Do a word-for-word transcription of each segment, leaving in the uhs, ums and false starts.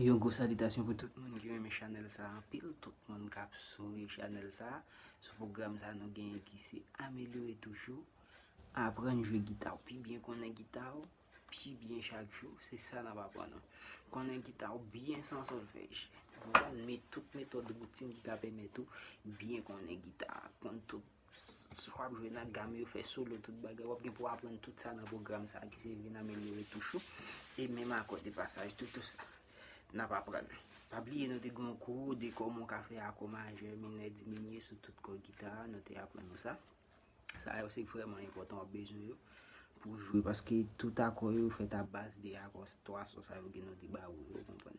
Yon gwo salitasyon pou tout moun ki renmen chanèl sa anpil, tout moun k ap swiv chanèl sa. Sou pwogram sa nou genyen ki se Amelyore Toujou. Aprann jwe gita w, pi byen konnen gita w, pi byen chak jou, se sa n ap aprann ou. Konnen gita w byen san sòlfèj. Konprann? Met tout metòd woutin ki ka pèmèt ou byen konnen gita. Konn tout, s- swa w ap jwe nan gam yo, fè solo, tout bagay. W ap gen pou aprann tout sa nan pwogram sa ki se Vin Amelyore Toujou. E menm akò de pasaj, tout, tout sa. N ap aprann. Pa bliye nou te gen yon kou de kòman w ka fè akò majè, minè, diminye sou tout kò gita a, nou te aprann nou sa. Sa yo se vrèman enpòtan, w ap bezwen yo pou w jwe, paske tout akò yo fèt a baz de akò twa son sa yo ke nou te ba ou yo, w konprann?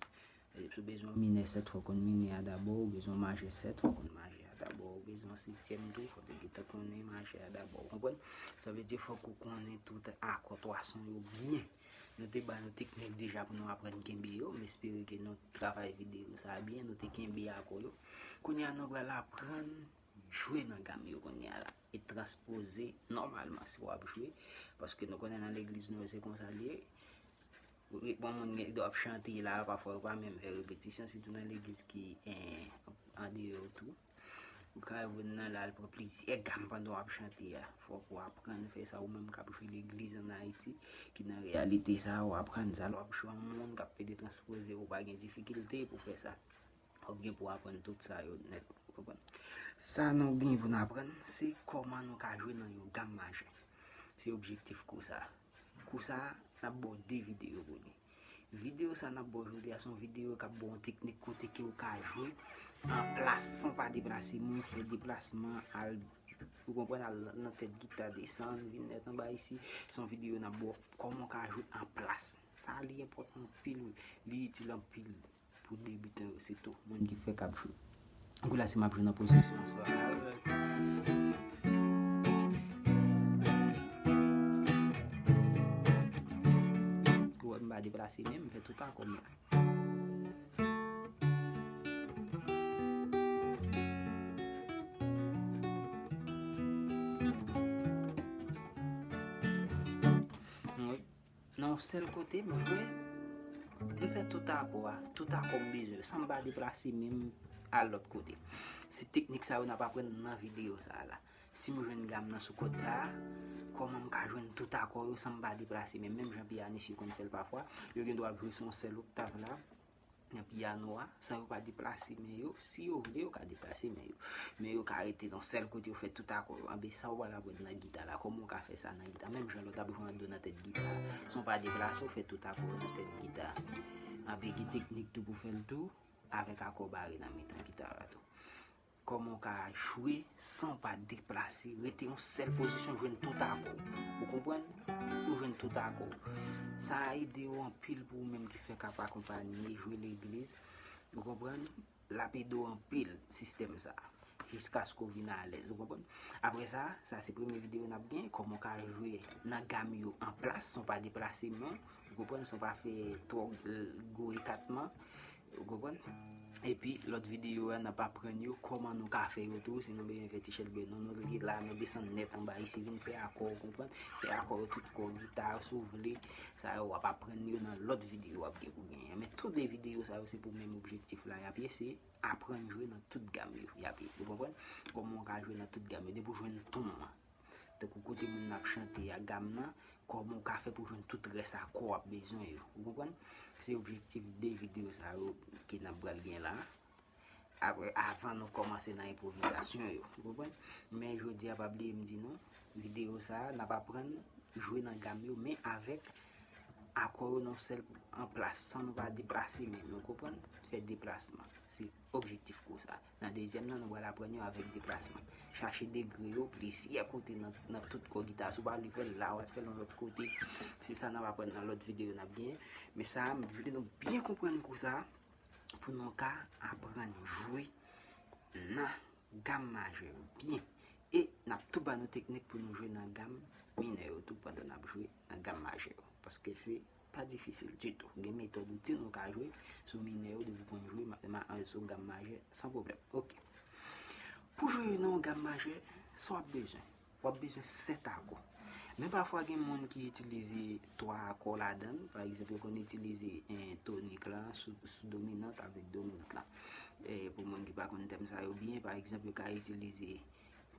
E si w bezwen minè sèt, fò w konn minè a dabò, w bezwen majè sèt, fò w konn majè a dabò, w bezwen setyèm tou, fò w te gentan konnen majè a dabò, w konprann? Sa vle di fòk ou konnen tout akò twa son yo byen. Nou te ba nou teknik deja pou nou aprann kenbe yo, m espere ke nou travay videyo sa a byen, nou te kenbe akò yo. Kounye a nou pral aprann jwe nan gam yo kounye a la e transpoze nòmalman si w ap jwe, paske nou konnen nan legliz nou se konsa l ye. Yon moun gen dwa ap chante la, pafwa yo pa menm fè repetisyon, sitou nan legliz ki andeyò tou. Ou ka wè nan la, l pran plizyè gam pandan w ap chante a. Fòk ou aprann fè sa, ou menm k ap jwe legliz ann Ayiti, ki nan reyalite sa, ou aprann sa, lè w ap jwe yon moun k ap pede transpoze, ou pa gen difikilte pou fè sa. W ap gen pou aprann tout sa yo nèt, ou konprann? Sa nou gen pou n aprann, se kòman nou ka jwe nan yon gam majè. Se objektif kou sa. Kou sa, n ap ba w de videyo pou li. Videyo sa n ap ba w jodi a, se yon videyo k ap ba w yon teknik kote ke w ka jwe an plas, san w pa deplase men w, fè deplasman, al, ou konprann, al nan tèt gita, desann, vin nèt anba isi. Se yon videyo n ap ba w kòman w ka jwe an plas. Sa li enpòtan anpil, wi. Li itil anpil pou debitan yo sitou, moun ki fèk ap jwe. Kou la, si m ap jwe nan pozisyon sa, ou wè m pa deplase men m, m fè tout akò m la. Wi. Nan yon sèl kote, m jwe, m fè tout akò a, tout akò m bezwen, san m pa deplase men m al lòt kote. Se teknik sa yo n ap aprann nan videyo sa a la. Si m jwenn gam nan sou kòd sa a, kòman m ka jwenn tout akò yo san m pa deplase men m, menm jan pyanis yo konn fè l pafwa, yo gen dwa ap jwe sou yon sèl oktav la, nan pyano a, san yo pa deplase men yo. Si yo vle, yo ka deplase men yo. Men yo ka rete nan sèl kote, yo fè tout akò yo. Anben, sa w pral aprann nan gita la, kòman w ka fè sa nan gita. Menm jan lè w t ap jwe an do nan tèt gita, san w pa deplase, w fè tout akò yo nan tèt gita. Anben, gen teknik tou pou fè l tou, avèk akò bare nan mitan gita la tou. Kòman w ka jwe san w pa deplase, rete yon sèl pozisyon, jwenn tout akò w. Ou konprann? Ou jwenn tout akò w. Sa a ede w anpil pou ou menm ki fèk ap akonpanye, jwe legliz. Ou konprann? L ap ede w anpil, sistèm sa a. Jiskaske w vin alèz, ou konprann? Apre sa, sa se premye videyo n ap gen, kòman w ka jwe nan gam yo an plas, san w pa deplase men w. Ou konprann? San w pa fè twò gwo ekatman. Ou konprann? Epi, lòt videyo a, n ap aprann yo kòman nou ka fè yo tou. Si nou bezwen fè ti chèlbè nou, nou rete la, nou desann nèt anba isi, vin fè akò, ou konprann? Fè akò yo tout kò gita, si w vle. Sa yo, w ap aprann yo nan lòt videyo w ap gen pou genyen. Men tou de videyo sa yo, se pou menm objektif la, y ap ye, se aprann jwe nan tout gam yo, y ap ye. Ou konprann? Kòman w ka jwe nan tout gam yo, depi w jwenn ton an. Tankou kote moun nan ap chante a, gam nan, kòman w ka fè pou jwenn tout rès akò w ap bezwen yo. Ou konprann? Se objektif de videyo sa yo ke n ap pral gen la. Apre, avan nou kòmanse nan enpwovizasyon yo. Ou konprann? Men jodi a, pa bliye m di nou, videyo sa a, n ap aprann jwe nan gam yo, men avèk akò yo nan sèl an plas, san nou pa deplase men nou, konprann? Fè deplasman. Se objektif kou sa. Nan dezyèm nan, nou pral aprann yo avèk deplasman. Chache degre yo plizyè kote nan, nan tout kò gita. Si w pa vle fè l la, w al fè l yon lòt kote. Se sa n ap aprann nan lòt videyo n ap genyen. Men sa a, m vle nou byen konprann kou sa a, pou nou ka aprann jwe nan gam majè yo byen. E n ap tou ba nou teknik pou nou jwe nan gam minè yo tou pandan n ap jwe nan gam majè yo. Paske se pa difisil ditou. Gen metòd ou di nou ka jwe sou minè yo depi w konn jwe ma, ma, sou gam majè san pwoblèm. Oke. Pou jwe nan yon gam majè, sa w ap bezwen? W ap bezwen sèt akò. Men pafwa gen moun ki itilize twa akò ladan l. Pa egzanp, yo konn itilize en tonik la sou, sou dominant avèk dominant la. E pou moun ki pa konn tèm sa yo byen, pa egzanp, yo ka itilize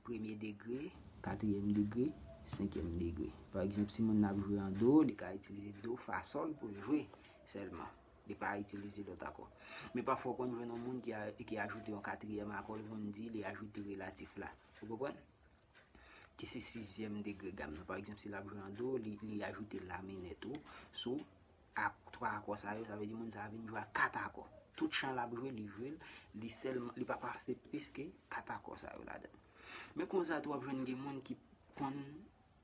premye degre, katriyèm degre, senkyèm degre. Pa egzanp, si moun nan ap jwe an do, li ka itilize do fa sòl pou l jwe sèlman. Li pa itilize lòt akò. Men pafwa, w konn jwenn yon moun ki, a, ki ajoute yon katriyèm akò, l konn di li ajoute relatif la. Ou konprann? Ki se sizyèm degre gam nan. Pa egzanp, si l ap jwe an do, li, li ajoute la minè tou sou ak twa akò sa yo, sa vle di moun sa a vin jwe ak kat akò. Tout chan l ap jwe, li jwe l, li sèlman, li pa pase plis ke kat akò sa yo ladan l. Men konsa tou, w ap jwenn gen moun ki konn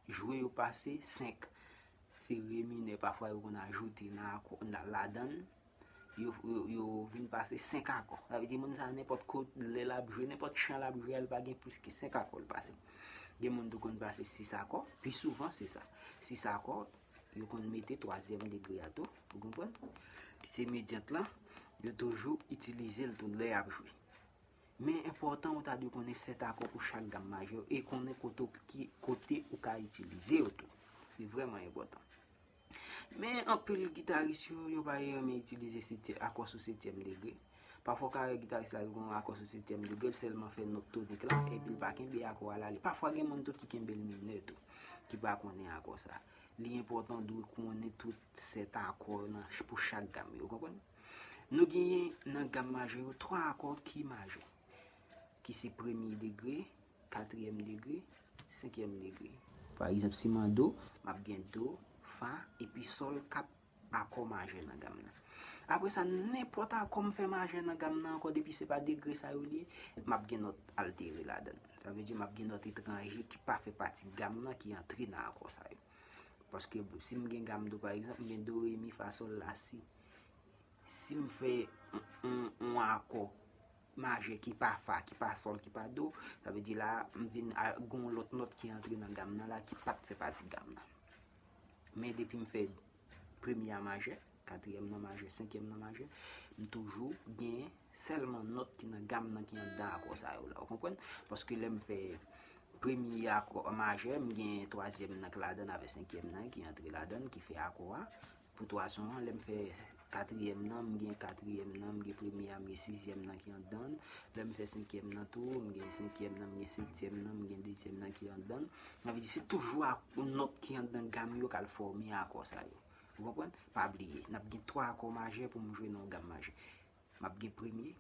jwe yo pase senk. Se re minè, pafwa yo konn ajoute nan akò, nan, ladan l. Yo, yo, yo vin pase senk akò. Sa vle di moun sa a, nenpòt kot, lè l ap jwe, nenpòt chan l ap jwe a, li pa gen plis ke senk akò l pase. Gen moun tou konn pase sis akò, pi souvan se sa. Sis akò, yo konn mete twazyèm degre a tou, ou konprann? Ki se medyant lan, yo toujou itilize l tou lè y ap jwe. Men enpòtan ou ta dwe konnen sèt akò pou chak gam majè e konnen kote w ki, kote ou ka itilize yo tou. Se vrèman enpòtan. Men anpil gitaris yo, yo pa renmen itilize setyè-, akò sou setyèm degre. Pafwa w ka wè gitaris la, li gen yon akò sou setyèm degre, l sèlman fè nòt tonik la, epi l pa kenbe akò a l ale. Pafwa gen moun tou ki kenbe l minè tou, ki pa konnen akò sa. Li enpòtan w dwe konnen tout sèt akò nan, pou chak gam yo, konprann? Nou genyen nan gam majè yo twa akò ki majè, ki se premye degre, katriyèm degre, senkyèm degre. Pa egzanp, si m an do, m ap gen do, fa, epi sòl k ap akò majè nan gam nan. Apre sa, nenpòt akò m fè majè nan gam nan ankò, depi se pa degre sa yo li ye, m ap gen nòt altere ladan l. Sa vle di m ap gen nòt etranje ki pa fè pati gam nan ki antre nan akò sa yo. Paske si m gen gam do, pa egzanp, m gen do, re, mi, fa, sòl, la, si. Si m fè yon, yon, yon akò majè ki pa fa, ki pa sòl, ki pa do, sa vle di la, m vin a, gon lòt nòt ki antre nan gam nan la ki pa t fè pati gam nan. Men depi m fè premye a majè, katriyèm nan majè, senkyèm nan majè, m toujou gen sèlman nòt ki nan gam nan ki anndan akò sa yo la. Ou konprann? Paske lè m fè premye akò majè, m gen twazyèm nan k ladan l avèk senkyèm nan ki antre ladan l, ki fè akò a. Pou twa son an, lè m fè katriyèm nan, m gen katriyèm nan, m gen premye a, m gen sizyèm nan ki anndan l. Lè m fè senkyèm nan tou, m gen senkyèm nan, m gen setyèm nan, m gen dezyèm nan ki anndan l. Sa vle di se toujou ak nòt ki anndan gam yo k al fòme akò sa yo. Ou konprann? Pa bliye, n ap gen twa akò majè pou m jwe nan yon gam majè. M ap gen premye,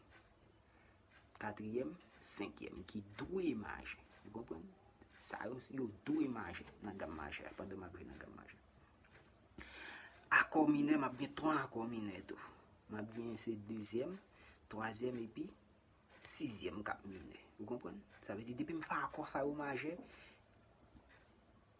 katriyèm, senkyèm ki dwe majè. Ou konprann? Sa yo, yo dwe majè nan gam majè a pandan m ap jwe nan gam majè. Akò minè, m ap gen twa akò minè tou. M ap gen se dezyèm, twazyèm epi sizyèm k ap minè. Ou konprann? Sa vle di depi m fè akò sa yo majè,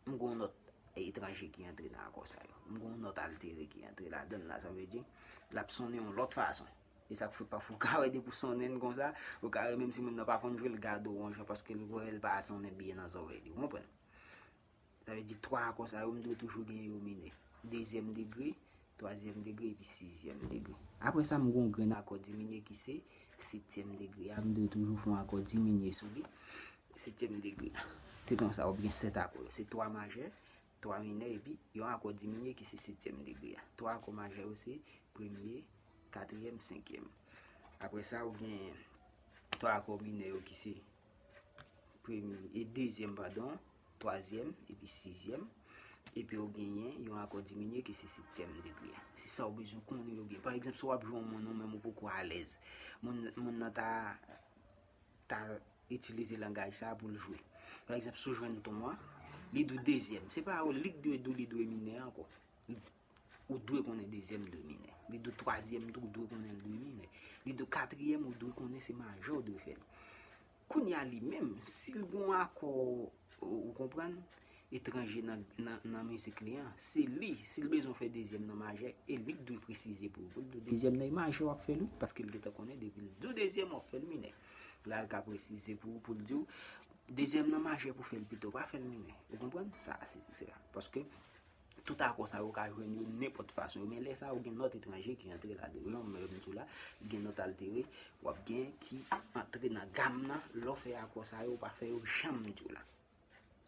m gon nòt etranje ki antre nan akò sa yo. M gon nòt altere ki antre ladan l la, sa vle di l ap sonnen yon lòt fason. E sa k fè pafwa w ka wè depi w sonnen l konsa, ou ka wè menm si moun nan pa konn jwe l, gade w yon jan paske l wè l pa sonnen byen nan zòrèy li. Ou konprann? Sa vle di twa akò sa yo, m dwe toujou gen yo minè. Dezyèm degre, twazyèm degre epi sizyèm degre. Apre sa, m gon grenn akò diminye ki se setyèm degre a. M dwe toujou fè yon akò diminye sou li. Setyèm degre a. Se konsa, w ap gen sèt akò yo. Se twa majè, twa minè, epi yon akò diminye ki se setyèm degre a. Twa akò majè yo se premye, katriyèm, senkyèm. Apre sa, ou gen twa akò minè yo ki se premye, e dezyèm, padon, twazyèm, epi sizyèm. Epi ou genyen yon akò diminye ki se setyèm degre a. Se sa ou bezwen konnen yo byen. Pa egzanp, si w ap jwe yon moun ou menm ou poko alèz, moun, moun nan ta, ta itilize langaj sa a pou l jwe. Pa egzanp, si w jwenn ton an, li di w dezyèm. Se pa li k dwe di w li dwe minè ankò. Ou dwe konnen dezyèm dwe minè. Li di w twazyèm tou, ou dwe konnen l dwe minè. Li di w katriyèm, ou dwe konnen se majè w dwe fè l. Kounye a li menm, si l gon akò, ou, ou konprann, etranje nan, nan, nan mizik li an, se li, si l bezwen fè dezyèm nan majè, e li k dwe presize pou ou, pou l di w dezyèm nan e majè w ap fè l wi, paske l gentan konnen depi l di w dezyèm w ap fè l minè. La l ka presize pou ou, pou l di w dezyèm nan majè pou fè l pito, pa fè l minè. Ou konprann? Sa, se, se la. Paske tout akò sa yo ka jwenn yo nenpòt fason yo, men lè sa yo gen nòt etranje ki antre ladan yo. Jan m di w la, gen nòt altere, w ap gen ki antre nan gam nan, lè w fè akò sa yo, w pa fè yo jan m di w la.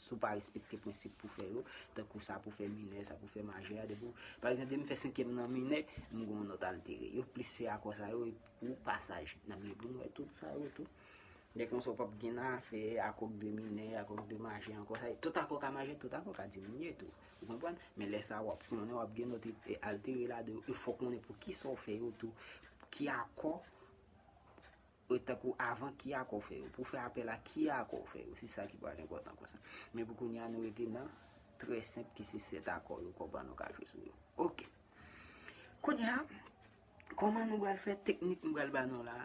Si w pa respekte prensip pou fè yo, tankou sa pou fè minè, sa pou fè majè a, depi w, pa egzanp, depi m fè senkyèm nan minè, m gen yon nòt altere. Yo plis fè akò sa yo pou pasaj. N ap gen pou n wè tout sa yo tou. Lè konsa, w p ap gen nan afè akò de minè, akò de majè ankò. Sa, tout akò ka majè, tout akò ka diminye tou. Ou konprann? Men lè sa, w ap konnen, w ap gen nòt e, altere ladan yo. E fò w konnen pou ki sa w fè yo tou. Ki akò, e tankou avan ki akò w fè yo. Pou w fè apèl a ki akò w fè yo. Se sa ki pral enpòtan konsa. Men pou kounye a, nou rete nan trè senp ki se sèt akò yo, kòman nou ka jwe sou yo. Oke. Kounye a, kòman nou pral fè teknik m pral ba nou la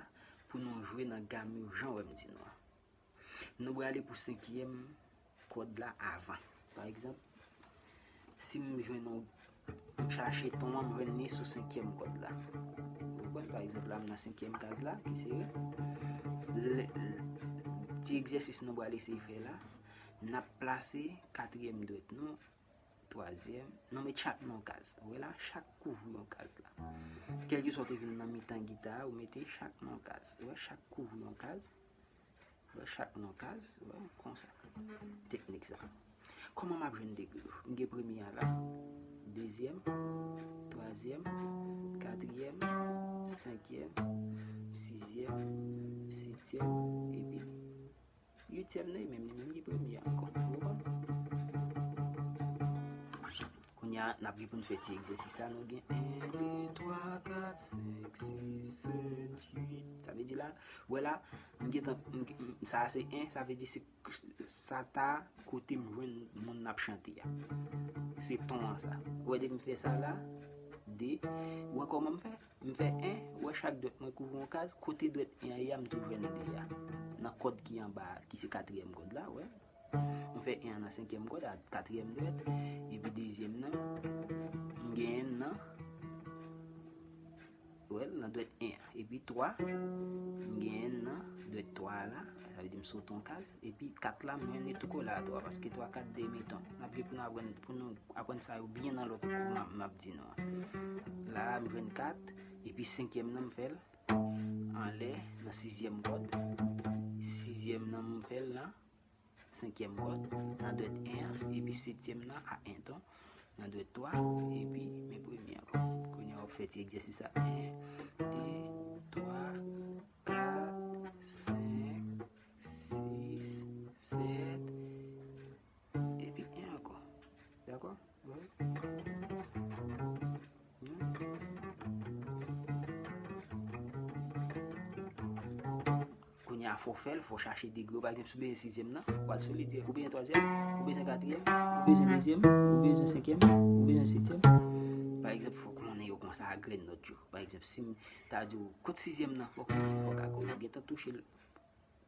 pou nou jwe nan gam yo jan w wè m di nou an? Nou prale pou senkyèm kòd la avan. Pa egzanp, si m jwenn yon, m chache ton an, m jwenn li sou senkyèm kòd la. Ou konprann? Pa egzanp, la, m nan senkyèm kaz la, ki se re. Lè, ti egzèsis nou pral eseye fè la, n ap plase katriyèm dwèt nou, twazyèm, nou met chak nan yon kaz. Ou wè la, chak kouvri yon kaz la. Kèlkeswa w te vin nan mitan gita a, ou mete chak nan yon kaz. Ou wè, chak kouvri yon kaz. Wè, chak nan kaz, wè, konsa. Teknik sa. Kòman m ap jwenn degre yo? M gen premye a la, dezyèm, twazyèm, katriyèm, senkyèm, sizyèm, setyèm, epi uityèm nan, e menm li menm ki premye a ankò. Ou konprann? Kounye a, n ap gen pou n fè ti egzèsis sa, nou gen en, de, twa, kat, senk, sis, sèt, uit. Sa vle di la, wè la, m gentan, m, m, sa a se en, sa vle di se, sa ta kote m jwenn moun n ap chante a. Se ton an sa. Ou wè depi m fè sa la, de, ou wè kòman m fè? M fè en, ou wè chak dwèt mwen kouvri yon kaz, kote dwèt en an ye a, m tou jwenn de a. Nan kòd ki anba a, ki se katriyèm kòd la, ou wè. M fè en an nan senkyèm kòd, a katriyèm dwèt, epi dezyèm nan, m gen en nan, ou wè l, nan dwèt en an. Epi twa, m gen en nan dwèt twa a la, sa vle di m sote yon kaz, epi kat la, m jwenn li tou kole a twa, paske twa, kat, de, meton. N ap gen pou nou aprann, pou nou aprann sa yo byen nan lòt kou m ap, m ap di nou an. La a, m jwenn kat, epi senkyèm nan, m fè l anlè, nan sizyèm kòd. Sizyèm nan, m fè l nan senkyèm kòd, nan dwèt en an, epi setyèm nan a en ton, nan dwèt twa, epi men premye ankò. Kounye a, w ap fè ti egzèsis sa. En, de, twa, kat, senk, sis, sèt, epi en ankò. Dakò? Wi. Hmm. Kounye a, fò w fè l, fò w chache degre yo. Pa egzanp, si w bezwen sizyèm nan, w al sou li dirèk. Ou bezwen twazyèm, ou bezwen katriyèm, ou bezwen dezyèm, ou bezwen senkyèm, ou bezwen setyèm. Pa egzanp, fò w konnen yo konsa a grenn nòt yo. Pa egzanp, si m ta di w, kot sizyèm nan, fò w konnen, fò w ka konnen. Gentan touche l.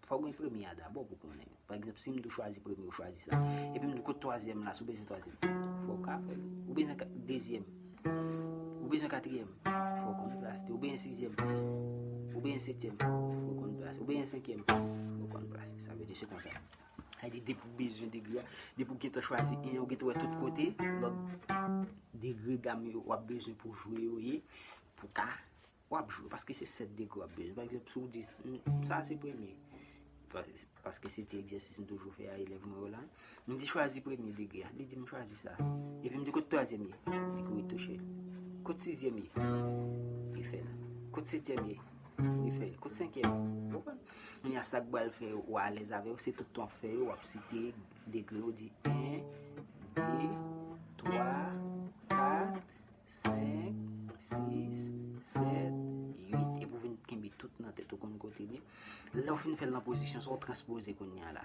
Fò w gen premye a dabò pou konnen. Pa egzanp, si m di w chwazi premye, ou chwazi sa. Epi m di w kot twazyèm la, si w bezwen twazyèm, fò w ka fè l. Ou bezwen ka-, dezyèm. Ou bezwen katriyèm, fò w konn plas li. Ou bezwen sizyèm. Ou bezwen setyèm, fò w konn plas li. Ou bezwen senkyèm, fò w konn plas li. Sa vle di se konsa. Sa vle di depi w bezwen degre a, depi w gentan chwazi en, ou gentan wè tout kote, lòt degre gam yo w ap bezwen pou jwe yo ye, pou ka w ap jwe, paske se sèt degre w ap bezwen. Pa egzanp, si w di, "M, sa se premye." Pa-, paske se ti egzèsis m toujou fè a elèv mwen yo la. M di, "Chwazi premye degre a." Li di m chwazi sa. Epi m di, "Kot twazyèm ye?" Li kouri touche l. "Kot sizyèm ye?" Li fè l. "Kot setyèm ye?" Li fè l. "Kot senkyèm?" Ou konprann? Kounye a sa k pral fè w alèz avè w, se tout tan w ap fè yo, w ap site degre yo, di en, de, twa, kat, senk, sis, sèt, uit, epi w vin kenbe tout nan tèt ou, konn kote li. Lè w fin fè l nan pozisyon sa, w transpoze kounye a la.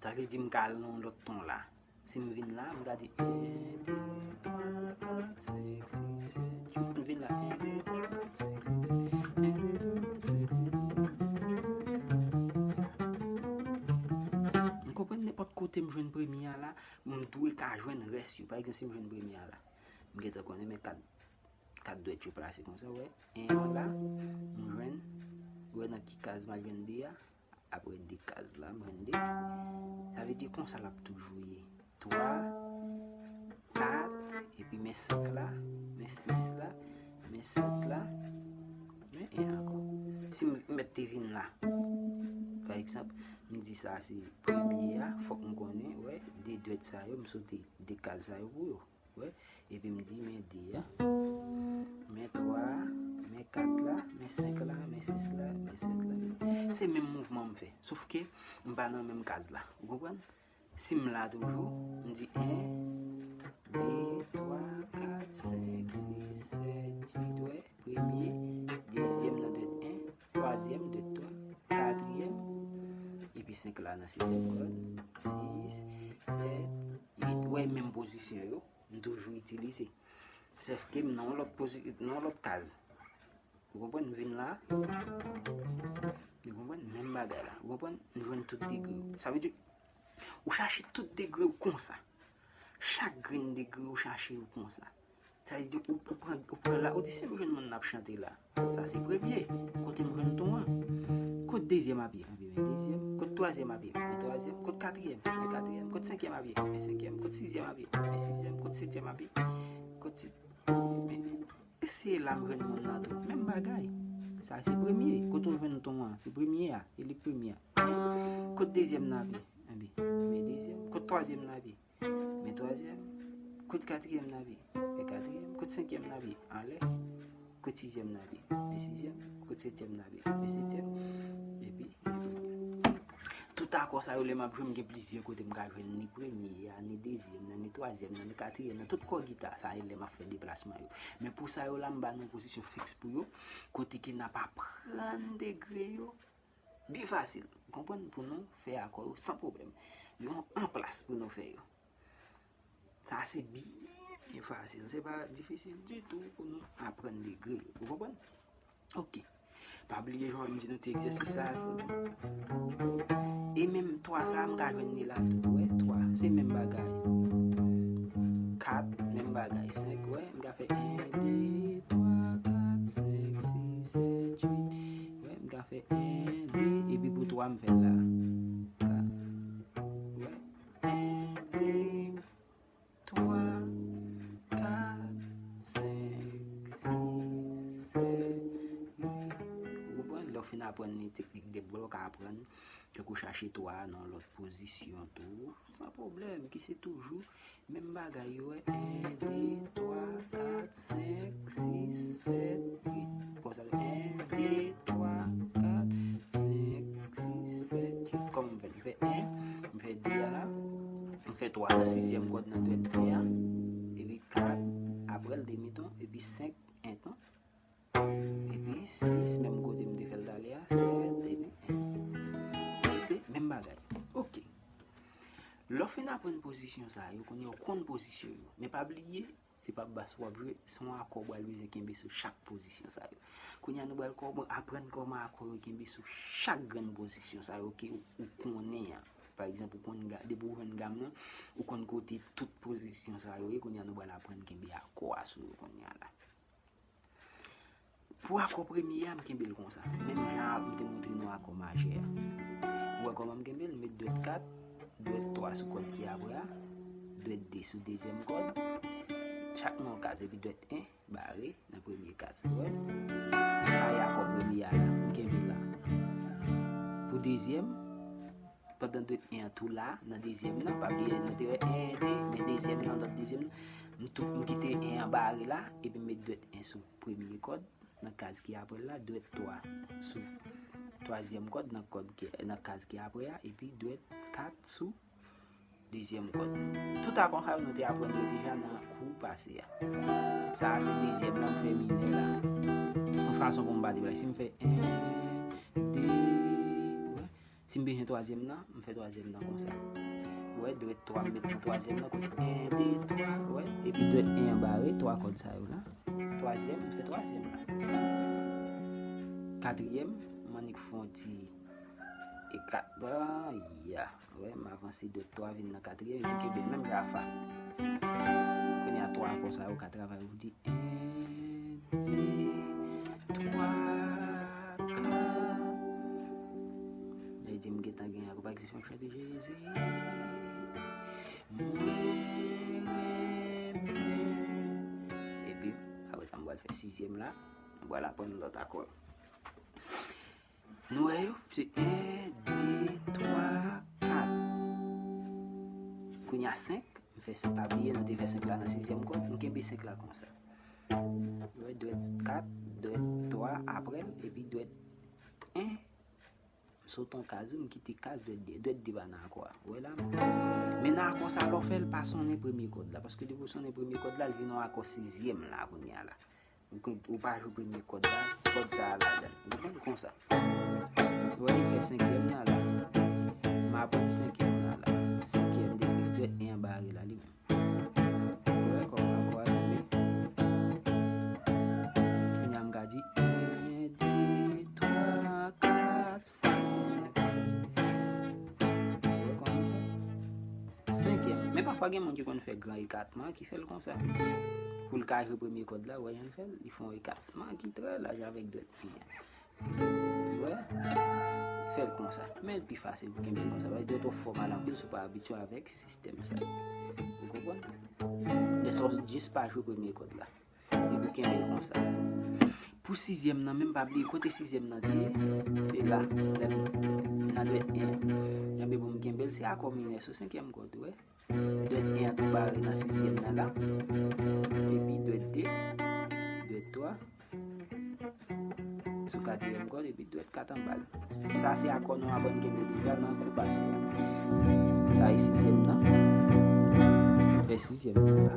Sa vle di m ka al nan yon lòt ton la. Si m vin la, m ka di en, de, twa, kat, senk, sis, sèt, uit. M vin la, en, de, twa, kat, senk, sis, sèt, en, de, twa, kat, senk, sis, sèt. M konprann nenpòt kote m jwenn premye a la, m dwe ka jwenn rès yo. Pa egzanp, si m jwenn premye a la, m gentan konnen men kat, kat dwèt yo plase konsa, w wè. En an la, m jwenn, w wè nan ki kaz m al jwenn de a, apre de kaz la, m jwenn de. Sa vle di konsa l ap toujou ye. Twa, kat, epi men senk la, men sis la, men sèt la, men en ankò. Si m mèt te vin la, Pa egzanp, m di sa se premye a, fòk m konnen, wè, de dwèt sa yo, m sote de kaz sa yo pou yo. Wè, epi m di men de a, men twa a, men kat la, men senk la, men sis la, men sèt la. Se menm mouvman m fè, sof ke m pa nan menm kaz la. Ou konprann? Si m la toujou, m di en, de, twa, kat, senk, sis, sèt, uit, wè. Premye, dezyèm nan dwèt en, twazyèm dwèt twa, katriyèm, epi senk la nan sizyèm kòd, sis, sèt, uit. Wè, menm pozisyon yo, m toujou itilize. Sèf ke m nan yon lòt pozi-, nan yon lòt kaz. Ou konprann? M vin la. Ou konprann? Menm bagay la. Ou konprann? M jwenn tout degre yo. Sa vle di, ou chache tout degre yo konsa. Chak grenn degre ou chache yo konsa. Sa vle di, ou, ou pran, ou pran la, ou di, "Si m jwenn moun n ap chante la, sa se premye. Kote m jwenn ton an? Kot dezyèm a pye?" Epi men dezyèm. Kot twazyèm a pye? Men twazyèm. Kot katriyèm? Men katriyèm. Kot senkyèm a pye? Men senkyèm. Kot sizyèm a pye? Men sizyèm. Kot setyèm a pye? Kot se-, men, e se la m jwenn moun nan tou. Menm bagay. Sa se premye. Kote w jwenn ton an? Se premye a. E li k premye a. Kot dezyèm nan a pye? Epi men dezyèm. Kot twazyèm nan a pye? Men twazyèm. Kot katriyèm nan a pye? Men katriyèm. Kot senkyèm nan a pye? Anlè. Kot sizyèm nan a pye? Men sizyèm. Kot setyèm nan a pye? Men setyèm. Epi men premye. Tout akò sa yo, lè m ap jwe, m gen plizyè kote m ka jwenn ni premye a, ni dezyèm nan, ni twazyèm nan, ni katriyèm nan. Tout kò gita sa, e lè m ap fè deplasman yo. Men pou sa yo la, m ba nou yon pozisyon fiks pou yo, kote ke n ap aprann degre yo byen fasil. Ou konprann? Pou nou fè akò yo san pwoblèm. Yo an plas pou nou fè yo. Sa se byen, byen fasil. Se pa difisil ditou pou nou aprann degre yo. Ou konprann? Ok. Pa bliye, jan m di nou ti egzèsis sa. E menm twa sa, m ka jwenn li la tou. Wè, twa. Se menm bagay. Kat, menm bagay. Senk, wè. M ka fè en, de, twa, kat, senk, sis, sèt, uit. Wè, m ka fè en, de, epi pou twa, m fè l la. Kat. Wè. En, de, twa, kat, senk, sis, sèt, uit. Ou konprann? Lè w fin aprann li teknik de blòk, aprann, tankou chache twa nan lòt pozisyon tou, san pwoblèm, ki se toujou menm bagay yo, wè. En, de, twa, kat, senk, sis, sèt, uit. Konsa, en, de, twa, kat, senk, sis, sèt, uit. Kòman m fè? M fè en, m fè de a la, m fè twa nan sizyèm kòd nan dwèt en an, epi kat, apre l demi ton, epi senk, en ton, epi sis, menm kote m te fè l talè a, sèt, epi en. Se menm bagay. Ok. Lè w fin aprann pozisyon sa yo, kounye a w konn pozisyon yo. Men pa bliye, se pa bas w ap jwe, se yon akò w pral bezwen kenbe sou chak pozisyon sa yo. Kounye a nou pral kòman, aprann kòman akò yo kenbe sou chak grenn pozisyon sa yo ke ou konnen an. Pa egzanp, ou konn ga-, depi w jwenn gam nan, ou konn kote tout pozisyon sa yo ye, kounye a nou pral aprann kenbe akò a sou yo kounye a la. Pou akò premye a, m kenbe l konsa. Menm jan m te montre nou akò majè a. Ou wè kòman m kenbe l? M met dwèt kat, dwèt twa sou kòd ki apre a, dwèt de sou dezyèm kòd. Chak nan yon kaz, epi dwèt en bare nan premye kaz. Ou wè? Sa e akò premye a la. M kenbe l la. Pou dezyèm, pandan dwèt en an tou la, nan dezyèm nan, pa bliye, nou te wè en, de, men dezyèm nan, lòt dezyèm nan, m tou, m kite en an bare la, epi m met dwèt en sou premye kòd, nan kaz ki apre l la, dwèt twa sou twazyèm kòd, nan kòd ki, nan kaz ki apre a, epi dwèt kat sou dezyèm kòd. Tout akò sa yo nou te aprann yo deja nan kou pase a. Sa a se dezyèm nan, m fè minè la. Yon fason pou m pa deplase. Si m fè en, de, wè. Si m bezwen twazyèm nan, m fè twazyèm nan konsa. Ou wè, dwèt twa m met nan twazyèm nan, kote en, de, twa, ou wè. Epi dwèt en an bare, twa kòd sa yo la. Twazyèm, m fè twazyèm la. Katriyèm, m annik fè yon ti e kat, ba, ya. Ou wè, m avanse dwèt twa vin nan katriyèm, epi kenbe l menm jan a fa. Kounye a twa akò sa yo ka travay pou di en, de, twa, kat. Lè di m gentan gen akò, pa egzanp, m chante Jezi, mwen renmen. Epi, apre sa, m pral fè sizyèm la, m pral aprann lòt akò. Nou wè yo, se en, de, twa, kat. Kounye a senk, m fè, pa bliye, nou te fè senk la nan sizyèm kòd, m kenbe senk la konsa. Ou wè, dwèt kat, dwèt twa apre l, epi dwèt en, m sote yon kaz, m kite kaz, dwèt de, dwèt de pa nan akò a. Ou wè la? Men nan akò sa, lè w fè l, pa sonnen premye kòd la, paske depi w sonnen premye kòd la, l vin yon akò sizyèm la, kounye a la. Ou, ou pa jwe premye kòd la, kòd sa a ladan. Ou konprann konsa? Ou wè, li fè senkyèm nan la. M aprann senkyèm nan la. Senkyèm degre, dwèt en an bare la, li menm. Ou wè, kòman akò a tonbe? Kounye a, m ka di, en, de, twa, kat, senk. Ou wè kòman l fè? Senkyèm. Men pafwa gen moun ki konn fè gran ekatman ki fè l konsa. Pou l ka jwe premye kòd la, wè jan l fè l, li fè yon ekatman ki trè laj avèk dwèt en an. Wè? Fè l konsa. Men l pi fasil pou kenbe l konsa. Paske dwèt ou fò mal anpil si w pa abitye avèk sistèm sa. Ou konprann? Lè sa w jis pa jwe premye kòd la. Epi w kenbe l konsa. Pou sizyèm nan menm, pa bliye kote sizyèm nan te ye, se la, lè m nan dwèt en. Ebyen pou m kenbe l, se akò minè sou senkyèm kòd, ou wè. Dwèt en an tou bare nan sizyèm nan la. Epi dwèt de, dwèt twa, sou katriyèm kòd, epi dwèt kat anba l. Sa se akò nou aprann kenbe deja nan kou pase a. Sa e sizyèm nan. Nou fè sizyèm nan la.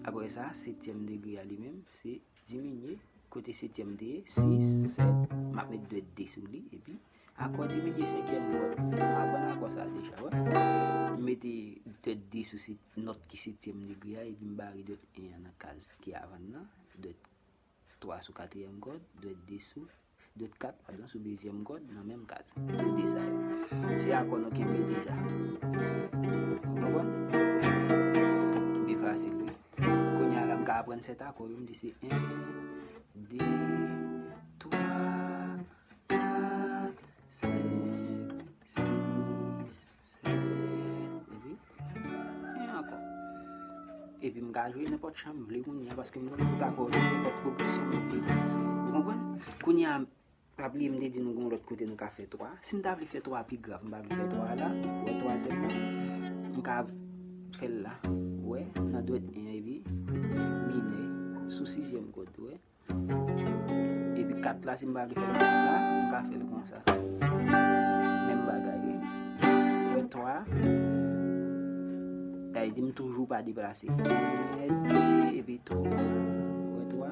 Apre sa, setyèm degre a li menm, se diminye kote setyèm te ye, sis, sèt, m ap met dwèt de sou li, epi akò diminye senkyèm kòd. Nou aprann akò sa a deja, wè. M mete dwèt de sou se, nòt ki setyèm degre a, epi m bare dwèt en an nan kaz ki avan l nan, dwèt twa sou katriyèm kòd, dwèt de sou, dwèt kat, padon, sou dezyèm kòd, nan menm kaz. Tou de sa yo. Se akò nou kenbe deja. Ou konprann? Byen fasil, wi. Kounye a la, m ka aprann sèt akò yo, m di se en, de, twa, kat, senk, sis, sèt, epi en ankò. Epi m ka jwe nenpòt chan m vle kounye a, paske m konn tout akò yo, nenpòt pwogresyon m vle. Ou konprann? Kounye a, pa bliye m te di nou gen yon lòt kote nou ka fè twa. Si m ta vle fè twa pi grav, m pa vle fè twa la, wè twazyèm nan, m ka fè l la. Wè, nan dwèt en epi minè, sou sizyèm kòd, wè. Epi kat la, si m pa vle fè l konsa, m ka fè l konsa. Menm bagay, wi. Wè twa. Sa vle di m toujou pa deplase. En, de, epi twa. Wè twa.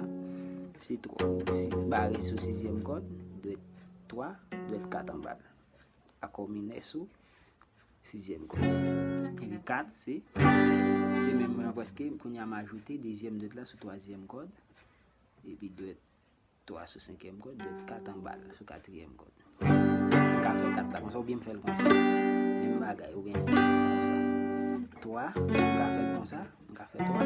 Se twa. Si bare sou sizyèm kòd, dwèt twa, dwèt kat anba l. Akò minè sou sizyèm kòd. Epi kat, se, se menm mwen an prèske, kounye a m ajoute dezyèm dwèt la sou twazyèm kòd. Epi dwèt twa sou senkyèm kòd, dwèt kat anba l sou katriyèm kòd. M ka fè kat la konsa, oubyen m fè l konsa. Menm bagay, oubyen konsa. Twa, m ka fè l konsa, m ka fè twa,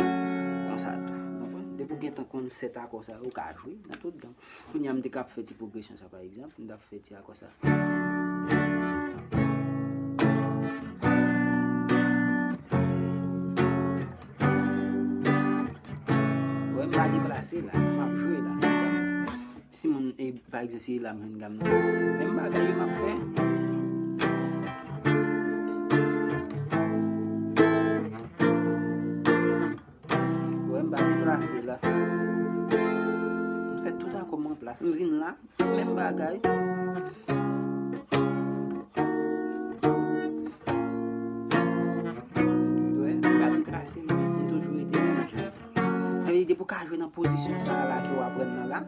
konsa tou. Konprann? Depi w gentan konn sèt akò sa yo, ou ka jwe nan tout gam. Kounye a, m te ka ap fè ti pwogresyon sa, pa egzanp, m t ap fè ti akò sa. Wè, m pa deplase la, m ap jwe la. Si moun, e, pa egzanp, se la m jwenn gam nan. Menm bagay yo m ap fè. Wè, m pa deplase la. M fè tout akò m an plas. M vin la, menm bagay. Wè, m pa deplase, m toujou rete menm jan. Sa vle di depi w ka jwe nan pozisyon sa a la ke w aprann nan la,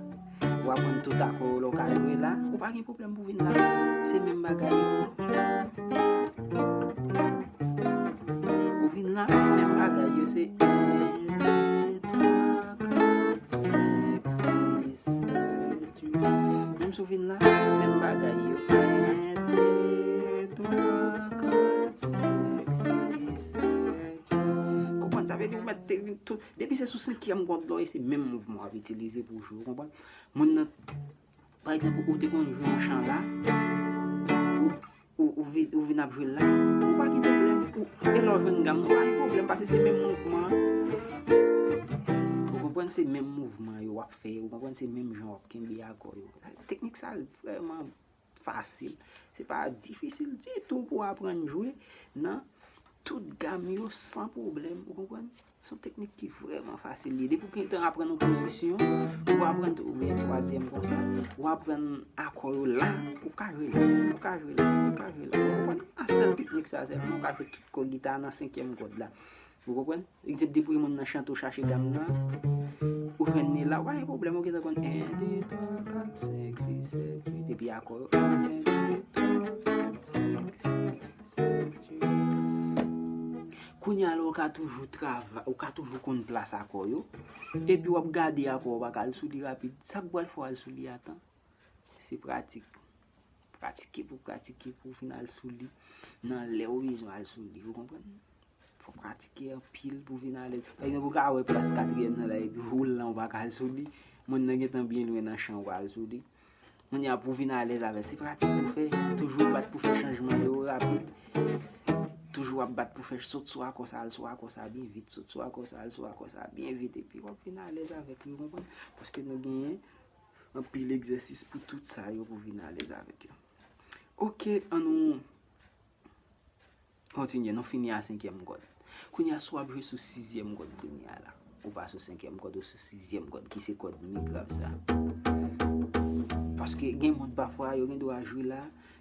w aprann tout akò yo lè w ka jwe la, ou pa gen pwoblèm pou w vin la. Se menm bagay yo. Ou vin la, menm bagay yo, se en, de, twa, kat, senk, sis, sèt, uit. Menm si w vin la, menm bagay yo. En, de, twa, kat, senk, sis, sèt, uit. Konprann? Sa vle di ou mèt te vin tou. Depi se sou senkyèm kòd la w ye, se menm mouvman w ap itilize pou w jwe, ou konprann? Moun nan, pa egzanp, ou te konn jwe yon chan la, ou, ou, ou vin, ou vin ap jwe l la, ou pa gen pwoblèm. Ou, e lè w jwenn gam nan, ou pa gen pwoblèm, paske se menm mouvman an. Ou konprann? Se menm mouvman yo w ap fè, ou konprann, se menm jan w ap kenbe akò yo. Teknik sa vrèman fasil. Se pa difisil ditou pou aprann jwe nan tout gam yo san pwoblèm, ou konprann? Se yon teknik ki vrèman fasil li. Depi w gentan aprann yon pozisyon, ou aprann oubyen twazyèm konsa, ou aprann akò yo la, ou ka jwe la, ou ka jwe la, ou ka jwe la. Ou konprann? An sèl teknik sa sèlman, ou ka jwe tout kò gita nan senkyèm kòd la. Ou konprann? Egzanp, depi moun nan chante ou chache gam nan, ou jwenn li la, ou pa gen pwoblèm, ou gentan konn en, de, twa, kat, senk, sis, sèt, uit, epi akò yo. En, de, twa, kat, senk, sis, sèt, uit. Kounye a la, ou ka toujou travay, ou ka toujou konn plas akò yo. Epi w ap gade akò, ou pa ka al sou li rapid. Sa k pral fè w al sou li a tan? Se pratik. Pratike pou pratike pou w vin al sou li nan lè ou bezwen al sou li. Ou konprann? Fò w pratike anpil pou w vin alèz. Pa egzanp, ou ka wè plas katriyèm nan la epi ou lan ou pa ka al sou li. Moun nan gentan byen lwen nan chan ou pa al sou li. Kounye a pou w vin alèz avè l, se pratik pou w fè. Toujou bat pou fè chanjman yo rapid. Toujou ap bat pou fè sot sou akò sa, al sou akò sa byen vit, sot sou akò sa, al sou akò sa byen vit, epi w ap vin alèz avèk li, ou konprann? Paske nou genyen anpil egzèsis pou tout sa yo pou vin alèz avèk yo. Oke, ann nou kontinye, nou fini a senkyèm kòd. Kounye a, si w ap jwe sou sizyèm kòd kounye a la, ou pa sou senkyèm kòd, ou sou sizyèm kòd, ki se kòd mi grav sa. Paske gen moun pafwa, yo gen dwa jwe la,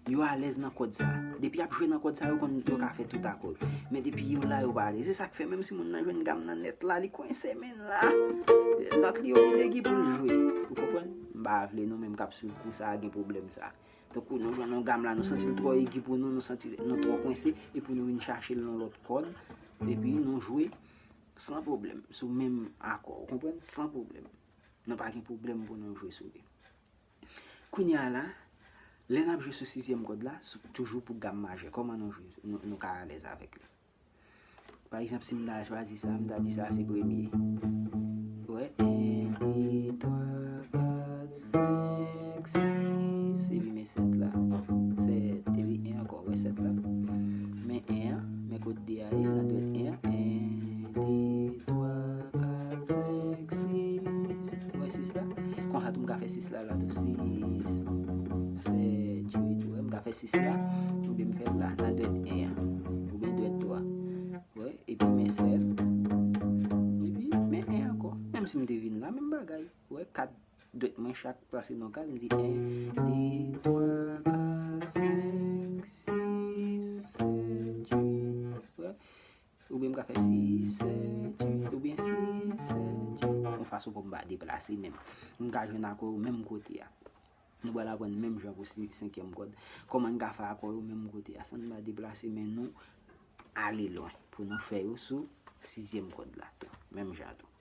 yo alèz nan kòd sa. Depi y ap jwe nan kòd sa, yo konn yo ka fè tout akò. Men depi yo la, yo pa alèz. Se sa k fè, menm si moun nan jwenn gam nan nèt la, li kwense men la. Nòt li yo vin egi pou l jwe. Ou konprann? M pa vle nou menm k ap swiv kou sa a gen pwoblèm sa. Tankou nou jwenn yon gam la, nou santi l twò egi pou nou, nou santi nou twò kwense, epi nou vin chache l nan lòt kòd, epi nou jwe san pwoblèm, sou menm akò, ou konprann? San pwoblèm. Nou pa gen pwoblèm pou nou jwe sou li. Kounye a la, lè n ap jwe sou sizyèm kòd la, sou, toujou pou gam majè, kòman nou jwe, nou, nou ka alèz avèk li? Pa egzanp, si m ta chwazi sa, m ta di sa se premye. Ou wè, en, de, twa, kat, senk, sis, epi men sèt la. Sèt, epi en ankò, ou wè sèt la. Men en an, men kot de a ye, nan dwèt en an. En, de, twa, kat, senk, sis. Ou wè sis la? Konsa tou m ka fè sis la, la tou, sis, sèt, uit, ou wè, m ka fè sis la, oubyen m fè l la, nan dwèt en an, oubyen dwèt twa. Ou wè, epi men sèt, epi men en ankò. Menm si m te vin la, menm bagay. Ou wè, kat dwèt mwen chak plase nan kaz, m di en, de, twa, kat, senk, sis, sèt, uit. Ou wè? Oubyen m ka fè sis, sèt, uit, oubyen sis, sèt, uit. Yon fason pou m pa deplase menm. M ka jwenn akò yo menm kote a. Nou pral aprann menm jan pou si, senkyèm kòd. Kòman n ka fè akò yo menm kote a, san n pa deplase men nou ale lwen. Pou nou fè yo sou sizyèm kòd la tou. Menm jan tou.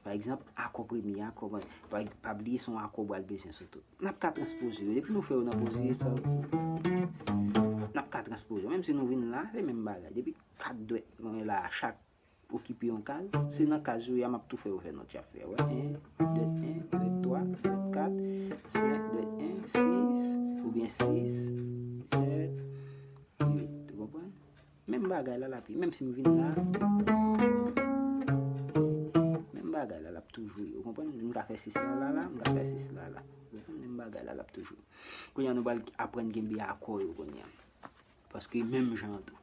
Pa egzanp, akò premye a, kòman, pa, pa bliye se yon akò w pral bezwen sou tout. N ap ka transpoze yo. Depi nou fè yo nan pozisyon sa, n ap ka transpoze yo. Menm si nou vin la, se menm bagay. Depi kat dwèt mwen la, chak okipe yon kaz, se nan kaz yo ye a, m ap tou fè yo fè nòt y ap fè. Wè, en, dwèt en, dwèt twa, dwèt kat, senk, dwèt en, sis, oubyen sis, sèt, uit. Ou konprann? Menm bagay la l ap ye, menm si m vin la. Menm bagay la l ap toujou ye. Ou konprann? M ka fè sis la, la, la, m ka fè sis la, la. Ou konprann? Menm bagay la l ap toujou ye. Kounye a, nou pral aprann kenbe akò yo kounye a. Paske menm jan an tou,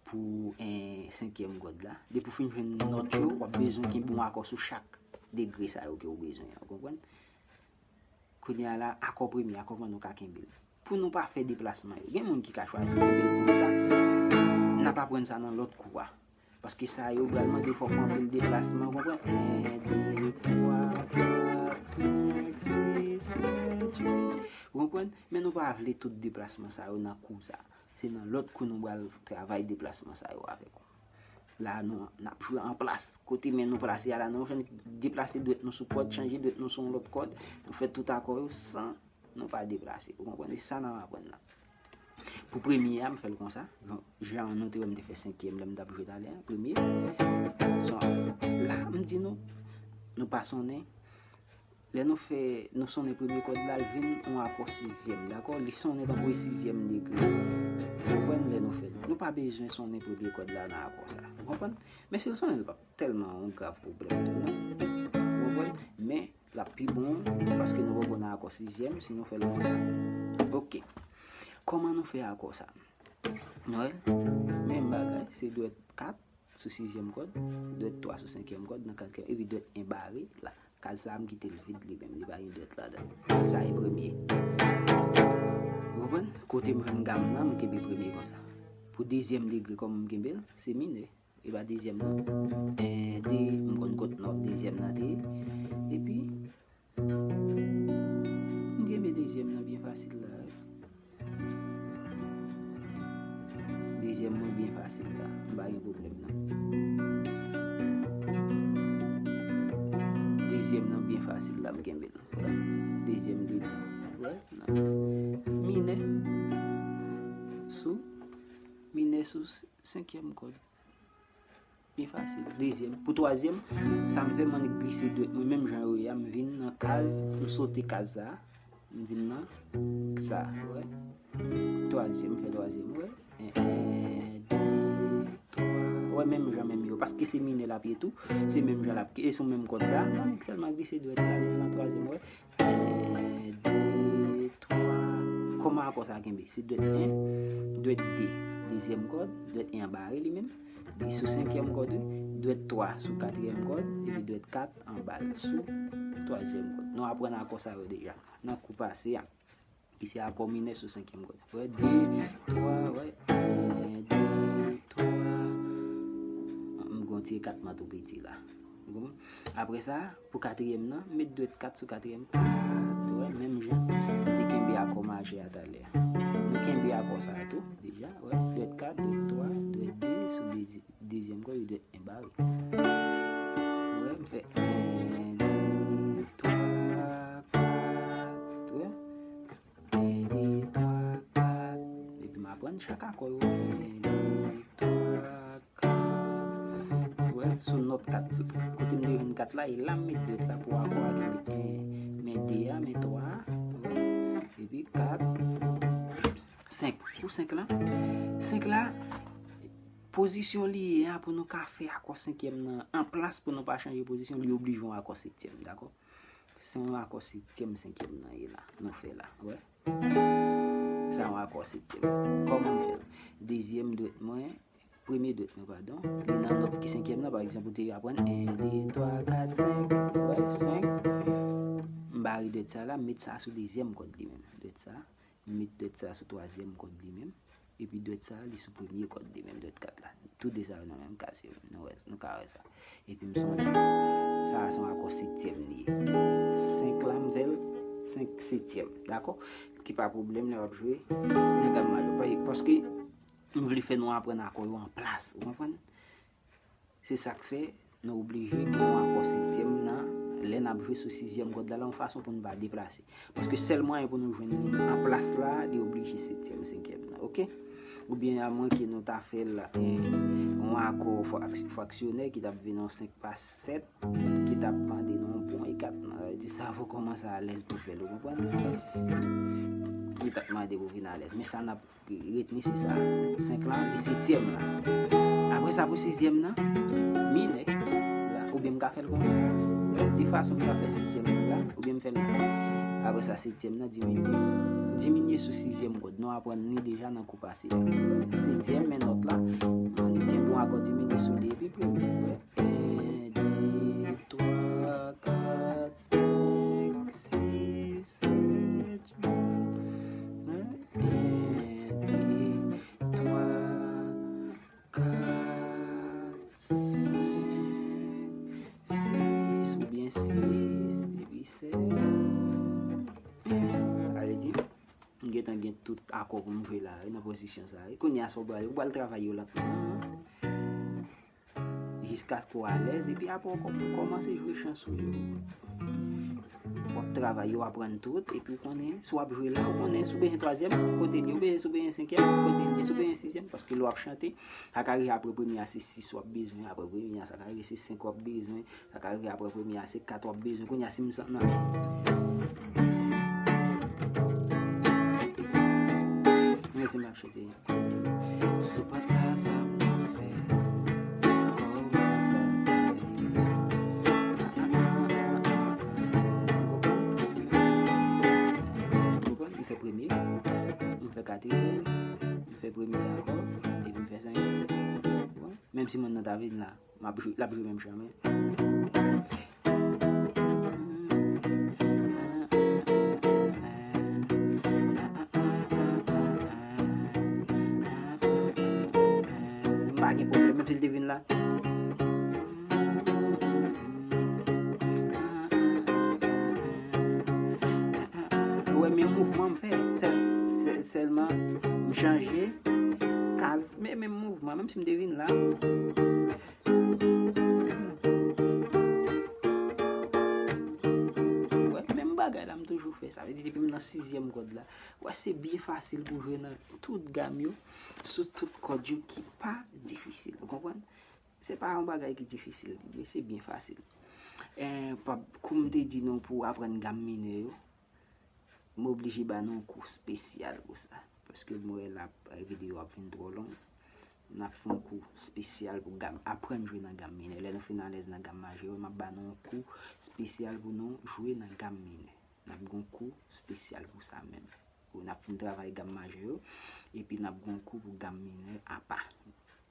pou, eh, senkyèm kòd la, depi w fin jwenn nòt yo, w ap bezwen kenbe yon akò sou chak degre sa yo ke w bezwen an. Ou konprann? Kounye a la, akò premye a, kòman nou ka kenbe l? Pou nou pa fè deplasman yo. Gen moun ki ka chwazi kenbe l konsa. N ap aprann sa nan lòt kou a. Paske sa yo pral mande fò w fè anpil deplasman, ou konprann? En, de, twa, kat, senk, sis, sèt, uit. Ou konprann? Men nou pa vle tout deplasman sa yo nan kou sa. Se nan lòt kou nou pral travay deplasman sa yo avèk ou. La, nou, n ap jwe an plas. Kote men nou plase a la, nou jwenn deplase dwèt nou sou kòd, chanje dwèt nou sou yon lòt kòd. Nou fè tout akò yo san nou pa deplase. Ou konprann? E sa n ap aprann la. Pou premye a, m fè l konsa. Jan, jan nou te wè m te fè senkyèm lè m t ap jwe talè a. Premye. Son, la, m di nou, nou pa sonnen. Lè nou fè, nou sonnen premye kòd la, l vin yon akò sizyèm, dakò? Li sonnen tankou e sizyèm degre. Ou konprann lè nou fè l. Nou pa bezwen sonnen premye kòd la nan akò sa. Ou konprann? Men si l sonnen, l p ap tèlman yon grav pwoblèm tou, non. Ou konprann? Men, l ap pi bon, paske nou poko nan akò sizyèm, si nou fè l konsa. Ok. Kòman nou fè akò sa? Nou wè l? Menm bagay, se dwèt kat sou sizyèm kòd, dwèt twa sou senkyèm kòd, nan katriyèm, epi dwèt en bare la. Kaz sa a, m kite l vid li menm, li pa gen dwèt ladan l. Sa e premye. Ou konprann? Kote m jwenn gam nan, m kenbe premye konsa. Pou dezyèm degre, kòman m kenbe l? Se minè. E pa dezyèm nan. En, de, m konn kot nòt dezyèm nan te ye. Epi, m kenbe dezyèm nan byen fasil la, wi. Dezyèm mwen byen fasil la. M pa gen pwoblèm nan. Dezyèm nan byen fasil la, m kenbe l. Dezyèm de. Wè, nan. Minè sou, minè sou senkyèm kòd. Byen fasil. Dezyèm. Pou twazyèm, sa m fè, m annik glise dwèt mwen, menm jan yo ye a, m vin nan kaz, m sote kaz sa a, m vin nan sa, wè. Twazyèm, m fè twazyèm, wè. En, en, de, twa. Wè, menm jan, menm yo. Paske se minè l ap ye tou, se menm jan l ap ye, e sou menm kòd la, m annik sèlman glise dwèt la, vin nan twazyèm, wè. En, de, twa. Kòman akò sa kenbe? Se dwèt en, dwèt de, dezyèm kòd, dwèt en an bare li menm, li sou senkyèm kòd, wi, dwèt twa sou katriyèm kòd, epi dwèt kat anba l sou twazyèm kòd. Nou aprann akò sa yo deja nan kou pase a, ki se akò minè sou senkyèm kòd. Wè, de, twa, wè, en, de, twa. M gon ti ekatman tou piti la. Ou konprann? Apre sa, pou katriyèm nan, met dwèt kat sou katriyèm. Kat, wè, menm jan. Li te kenbe akò majè a talè a. Nou kenbe akò sa a tou, deja, wè. Dwèt kat, dwèt twa, dwèt de, sou dezi-, dezyèm kòd, li dwèt en bare. Wè, m fè en, de, twa, kat, wè. En, de, twa, kat. Epi m aprann chak akò yo. En, de, twa, kat. Wè, sou nòt kat. Kote m te jwenn kat la, e la m met dwèt la pou akò a kenbe. En, men de a, men twa a. Wè. Epi kat, senk. Pou senk la, senk la, pozisyon li ye a pou nou ka fè akò senkyèm nan an plas pou nou pa chanje pozisyon, li oblije yon akò setyèm, dakò? Se yon akò setyèm senkyèm nan ye la, nou fè la, wè. Sa yon akò setyèm. Kòman m fè l? Dezyèm dwèt mwen, premye dwèt mwen, padon, li nan nòt ki senkyèm nan, pa egzanp, ou te aprann en, de, twa, kat, senk, wè, senk. M bare dwèt sa la, m met sa sou dezyèm kòd li menm, dwèt sa. M met dwèt sa sou twazyèm kòd li menm. Epi dwèt sa, li sou premye kòd li menm, dwèt kat la. Tou de sa yo nan menm kaz yo. Nou wè, nou ka wè sa. Epi m sonje, sa a se yon akò setyèm li ye. Senk la, m fè l senk setyèm. Dakò? Ki pa pwoblèm lè w ap jwe nan gam majè. Pa-, paske m vle fè nou aprann akò yo an plas. Ou konprann? Se sa k fè nou oblije gen yon akò setyèm nan lè n ap jwe sou sizyèm kòd la, yon fason pou n pa deplase. Paske sèl mwayen pou nou jwenn li an plas la, li oblije setyèm, senkyèm nan, oke? Oubyen amwenke nou ta fè l, eh, yon akò frak-, fraksyonè ki t ap vin yon senk pa sèt, ki t ap mande nou yon bon e kat nan. Sa vle di sa fò kòmanse alèz pou fè l, ou konprann? Li t ap mande pou vin alèz. Men sa n ap retni se sa, senk la, li setyèm la. Apre sa, pou sizyèm nan, minè la, oubyen m ka fè l konsa. De fason m ka fè sizyèm nan la, oubyen m fè l konsa. Apre sa, setyèm nan, diminye. Diminye sou sizyèm kòd. Nou aprann li deja nan kou pase a. Setyèm, men nòt la, annik gen bon akò diminye sou li, epi premye. En, de, twa, kat, senk, sis, sèt, uit, en, de, twa, kat, senk, sis, oubyen sis, epi sèt. Sa vle di, m gentan gen tout akò pou m jwe la, wi, nan pozisyon sa, wi. Kounye a, sa w pral, ou pral travay yo lantman. Jiskaske w alèz, epi apre w kò-, kòmanse jwe chans ou yo. W ap travay yo, aprann tout, epi w konnen, si w ap jwe la, ou konnen, si w bezwen twazyèm, kote l ye, ou bezwen, si w bezwen senkyèm, kote l ye, si w bezwen sizyèm, paske lè w ap chante, sa ka rive apre premye a, se sis w ap bezwen, apre premye a, sa ka rive se senk w ap bezwen, sa ka rive apre premye a, se kat w ap bezwen, kounye a, si m san-, nan. Men si m ap chante. Sou pòt la, sa m ap fè? Kòman sa ta ye? Ah, ah, ah, ah, ah, ah. si moun nan ta vin la, m ap jwe, l ap jwe menm jan, men. M pa gen pwoblèm, menm si l te vin la. Ou wè, menm mouvman m fè, sèl, sèl, sèlman m chanje kaz, men menm mouvman, menm si m te vin la. Ou wè, menm bagay la m toujou fè. Sa vle di, depi m nan sizyèm kòd la, ou wè, se byen fasil pou jwe nan tout gam yo, sou tout kòd yo ki pa difisil. Ou konprann? Se pa yon bagay ki difisil li ye, se byen fasil. Eh, pa, kou m te di nou pou aprann gam minè yo, m oblije ba nou yon kou espesyal pou sa. Paske m wè la, eh, videyo ap vin twò long. N ap fè yon kou espesyal pou gam, aprann jwe nan gam minè. Lè nou fin alèz nan gam majè yo, m ap ba nou yon kou espesyal pou nou jwe nan gam minè. N ap gen yon kou espesyal pou sa menm. N ap fin travay gam majè yo, epi n ap gen yon kou pou gam minè apa.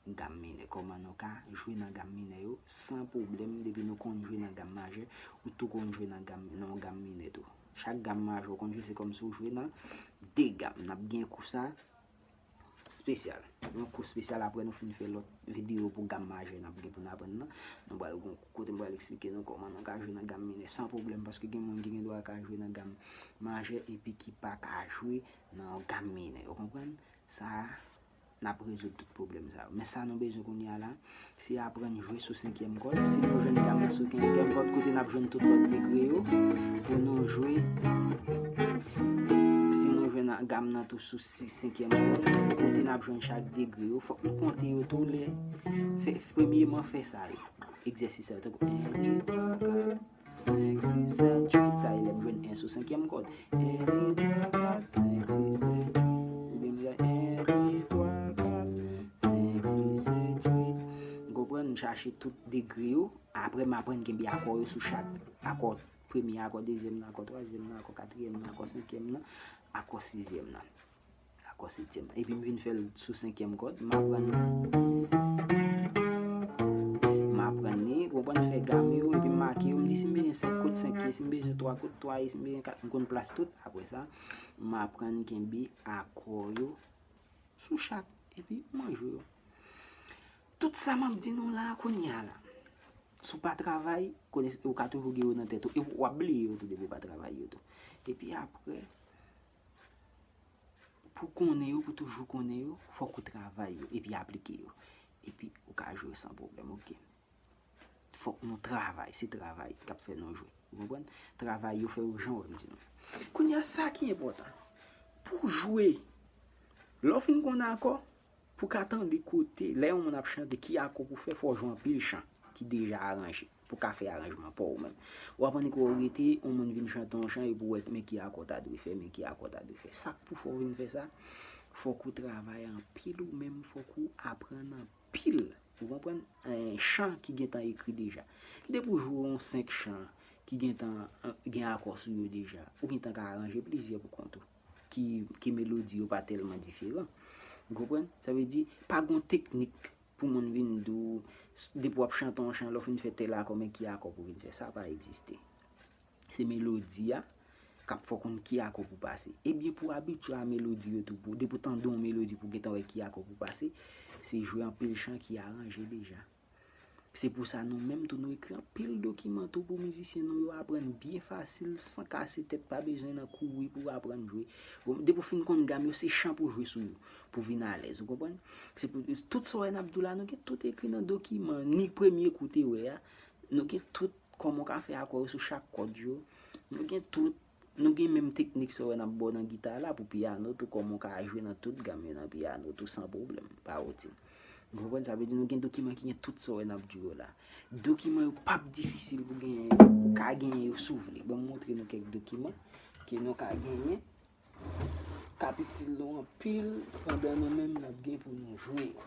Gam minè, kòman nou ka jwe nan gam minè yo san pwoblèm, depi nou konn jwe nan gam majè, ou tou konn jwe nan gam, nan yon gam minè tou. Chak gam majè ou konn jwe, se kòmsi ou jwe nan de gam. N ap gen kou sa espesyal. Yon kou espesyal apre nou fin fè lòt videyo pou gam majè n ap gen pou n aprann nan. Nou pral gen yon kote m pral eksplike nou kòman nou ka jwe nan gam minè san pwoblèm, paske gen moun ki gen dwa ka jwe nan gam majè epi ki pa ka jwe nan yon gam minè. Ou konprann? Sa a, n ap rezoud tout pwoblèm sa yo. Men sa nou bezwen kounye a la, se aprann jwe sou senkyèm kòd. Si nou jwenn gam nan sou senkyèm kòd, kote n ap jwenn tout lòt degre yo pou nou jwe. Si nou jwenn gam nan tou sou si-, senkyèm kòd, kote n ap jwenn chak degre yo, fòk nou konte yo tou lè, fè, premyeman fè sa yo. Egzèsis sa yo, tankou en, de, twa, kat, senk, sis, sèt, uit. Sa e lè m jwenn en sou senkyèm kòd. En, de, twa, kat, senk, sis, sèt, uit. Oubyen m jwenn en, de, twa, kat, senk, sis, sèt, uit. Ou konprann? M chache tout degre yo. Apre, m aprann kenbe akò yo sou chak akò. Premye akò, dezyèm nan, akò twazyèm nan, akò katriyèm nan, akò senkyèm nan, akò sizyèm nan. Akò setyèm. Epi m vin fè l sou senkyèm kòd. M aprann, m aprann li, konprann fè gam yo, epi m make yo. M di si m bezwen senk, kot senk ye, si m bezwen twa, kot twa ye, si m bezwen kat, m konn plas tout. Apre sa, m aprann kenbe akò yo sou chak, epi m jwe yo. Tout sa m ap di nou la, kounye a la, si w pa travay, konnen ou ka toujou gen yo nan tèt ou, epi w ap bliye yo tou depi w pa travay yo tou. Epi apre, pou konnen yo, pou toujou konnen yo, fòk ou travay yo, epi aplike yo. Epi ou ka jwe yo san pwoblèm, oke. Fòk nou travay, se travay k ap fè nou jwe. Ou konprann? Travay yo fè yo jan w wè m di nou. Kounye a, sa ki enpòtan. Pou jwe, lè w fin konn akò, pou ka tande kote, lè yon moun ap chante, ki akò pou fè, fò w jwe anpil chan ki deja aranje. Pou ka fè aranjman pa w menm. W ap annik wè w rete, yon moun vin chante yon chan, epi w wè men ki akò w ta dwe fè, men ki akò w ta dwe fè. Sa k pou fè w vin fè sa, fòk ou travay anpil ou menm, fòk ou aprann anpil. Ou konprann? Eh, chan ki gentan ekri deja. Depi w jwe yon senk chan ki gentan, eh, gen akò sou yo deja, ou gentan ka aranje plizyè pou kont ou. Ki, ki melodi yo pa tèlman diferan. Ou konprann? Sa vle di, pa gon teknik pou moun vin di w, s-, depi w ap chante yon chan, lè w fin fè tèl akò, men ki akò pou vin fè. Sa pa egziste. Se melodi a k ap fè w konn ki akò pou pase. Ebyen, pou abitye a melodi yo tou, pou, depi w tande yon melodi, pou gentan wè ki akò pou pase, se jwe anpil chan ki aranje deja. Se pou sa nou menm tou nou ekri anpil dokiman tou pou mizisyen nou yo aprann byen fasil, san kase tèt, pa bezwen nan kouri pou aprann jwe. Bon, depi w fin konn gam yo, se chan pou jwe sou yo, pou vin alèz, ou konprann? Se pou, tout sa w wè n ap di w la, nou gen tout ekri nan dokiman, ni premye kou te wè a, nou gen tout kòman w ka fè akò yo sou chak kòd yo, nou gen tout Nou gen menm teknik sa w wè n ap ba w nan gita a la pou pyano tou, kòman w ka jwe nan tout gam yo nan pyano tou san pwoblèm, pa wotin. Ou konprann? Sa vle di nou gen dokiman ki gen tout sa w wè n ap di w yo la. Dokiman yo p ap difisil pou genyen yo. Ou ka genyen yo si w vle. Ban m montre nou kèk dokiman ke nou ka genyen k ap itil nou anpil pandan nou menm n ap gen pou nou jwe yo.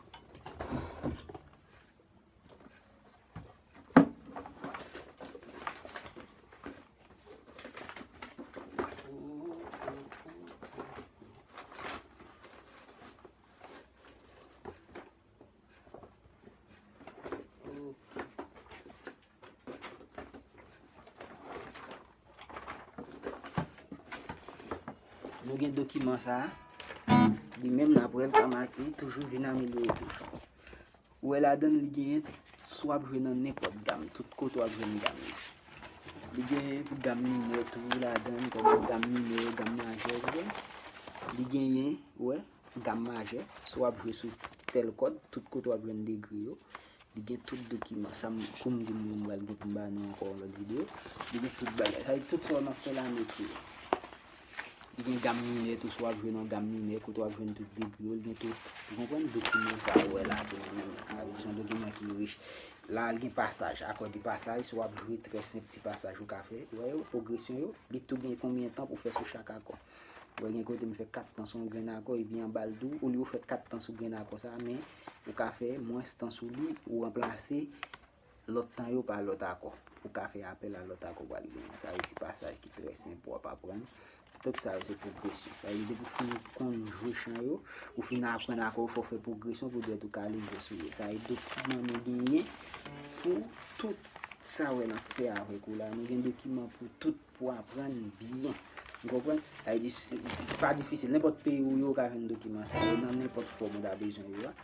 Nou gen dokiman sa a, li menm n ap wè l pa make, toujou vin amelyore tou. Ou wè ladan l, li genyen, si w ap jwe nan nenpòt gam, tout kote w ap jwenn gam yo. Li genyen pou gam minè tou ladan l, kòm gam minè, gam majè, ou wè. Li genyen, ou wè, gam majè, si w ap jwe sou tèl kòd, tout kote w ap jwenn degre yo. Li gen tout dokiman. Sa m, kou m di nou, m pral gen pou m ba nou ankò yon lòt videyo. Li gen tout bagay. Sa vle di tout sa w ap fè la, nou ekri yo. Li gen gam minè tou, si w ap jwe nan gam minè, kote w ap jwenn tout degre yo, li gen tout, ou konprann, dokiman sa ou wè la, tou, li menm, se yon dokiman ki rich. La, li gen pasaj, akò de pasaj, si w ap jwe, trè senp ti pasaj ou ka fè, ou wè yo, pwogresyon yo, li tou gen konbyen tan pou fè sou chak akò. Ou wè, gen kote m fè kat tan sou yon grenn akò, epi anba l tou, olye w fè kat tan sou grenn akò sa, men ou ka fè mwens tan sou li, ou ranplase lòt tan yo pa lòt akò. Ou ka fè apèl a lòt akò pral genyen. Sa yo ti pasaj ki trè senp w ap aprann. Tout sa yo se pwogresyon. Sa vle di depi w fin konn jwe chan yo, ou fin aprann akò yo, fò w fè pwogresyon pou dwèt ou ka leve sou yo. Sa vle di dokiman nou genyen pou tout sa w wè n ap fè avèk ou la. Nou gen dokiman pou tout pou aprann byen. Ou konprann? Sa vle di, se pa difisil. Nenpòt peyi ou ye, ou ka jwenn dokiman sa yo nan nenpòt fòm ou ta bezwen yo a.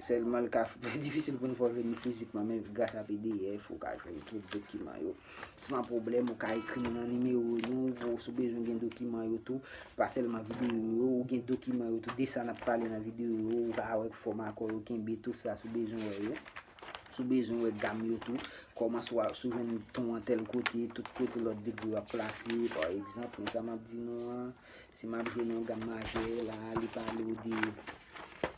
Sèlman, l ka difisil pou n fè w jwenn li fizikman, men gras a P D F, ou ka jwenn tout dokiman yo san pwoblèm. Ou ka ekri nou nan nimewo nou, ou, si w bezwen gen dokiman yo tou. Pa sèlman videyo yo, ou gen dokiman yo tou, de sa n ap pale nan videyo yo, ou ka wè fòm akò yo kenbe, tout sa, si w bezwen wè yo. Si w bezwen wè gam yo tou, kòman si w a, si w jwenn ton an tèl kote, tout kote lòt degre yo ap plase, pa egzanp, men sa m ap di nou an, si m ap jwe nan yon gam majè, la, li pale w de,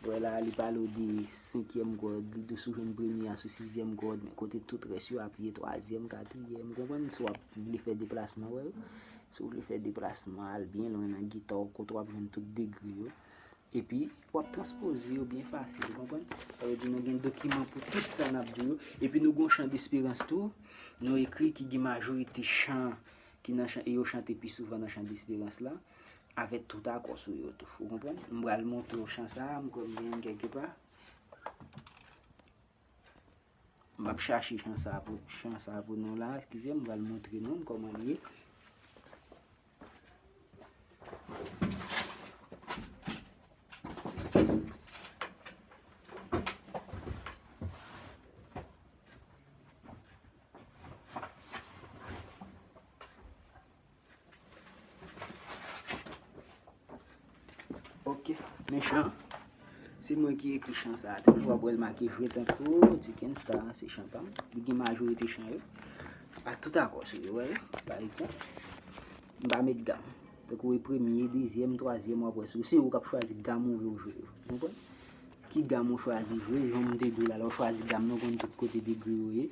wè la, li pale w de senkyèm kòd, li di w si w jwenn premye a sou sizyèm kòd, men kote tout rès yo apiye, twazyèm, katriyèm, ou konprann? Si w ap vle fè deplasman, wè, si w vle fè deplasman, al byen lwen nan gita w, kote w ap jwenn tout degre yo. Epi, w ap transpoze yo byen fasil, ou konprann? Sa vle di nou gen dokiman pou tout sa n ap di yo. Epi nou gen yon chan desperans tou, nou ekri ki gen majorite chan ki nan chan, e yo chante pi souvan nan chan desperans la, avèk tout akò sou yo tou, ou konprann? M pral montre w chan sa a, m kwè m gen l kèlkepa. M ap chache chan sa pou, chan sa pou nou la, eskize m, m pral montre nou kòman l ye. Ok, men chan. Se mwen ki ekri chan sa a. Tankou w ap wè l make jwe tankou Chicken Star, se chan pa m. Li gen majorite chan yo. Ak tout akò sou yo, wè. Pa egzanp, m pa met gam. Tankou e premye, dezyèm, twazyèm, w ap wè sou. Se ou k ap chwazi gam ou vle w jwe yo. Ou konprann? Ki gam ou chwazi jwe, jan m te di w la, lè w chwazi gam nan, w konn tout kote degre yo ye.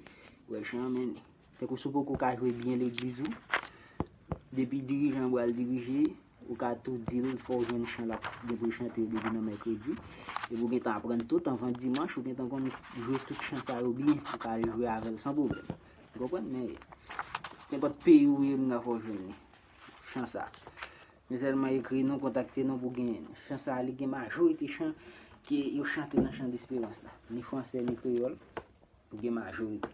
Wè, chan an mennen. Tankou si w poko ka jwe byen legliz ou, depi dirijan an pral dirije, ou ka tou di l fò w jwenn chan l ap gen pou l chante yo depi nan mèkredi. Epi w gentan aprann tout, anvan dimanch, ou gentan konn jwe tout chan sa yo byen, ou ka al jwe avè l san pwoblèm. Ou konprann? Men nenpòt peyi ou ye, m ka fè w jwenn li. Chan sa. Men sèlman ekri nou, kontakte nou pou genyen li. Chan sa, li gen majorite chan ke yo chante nan chan desperans la. Ni fransè, ni kreyòl. Ou gen majorite.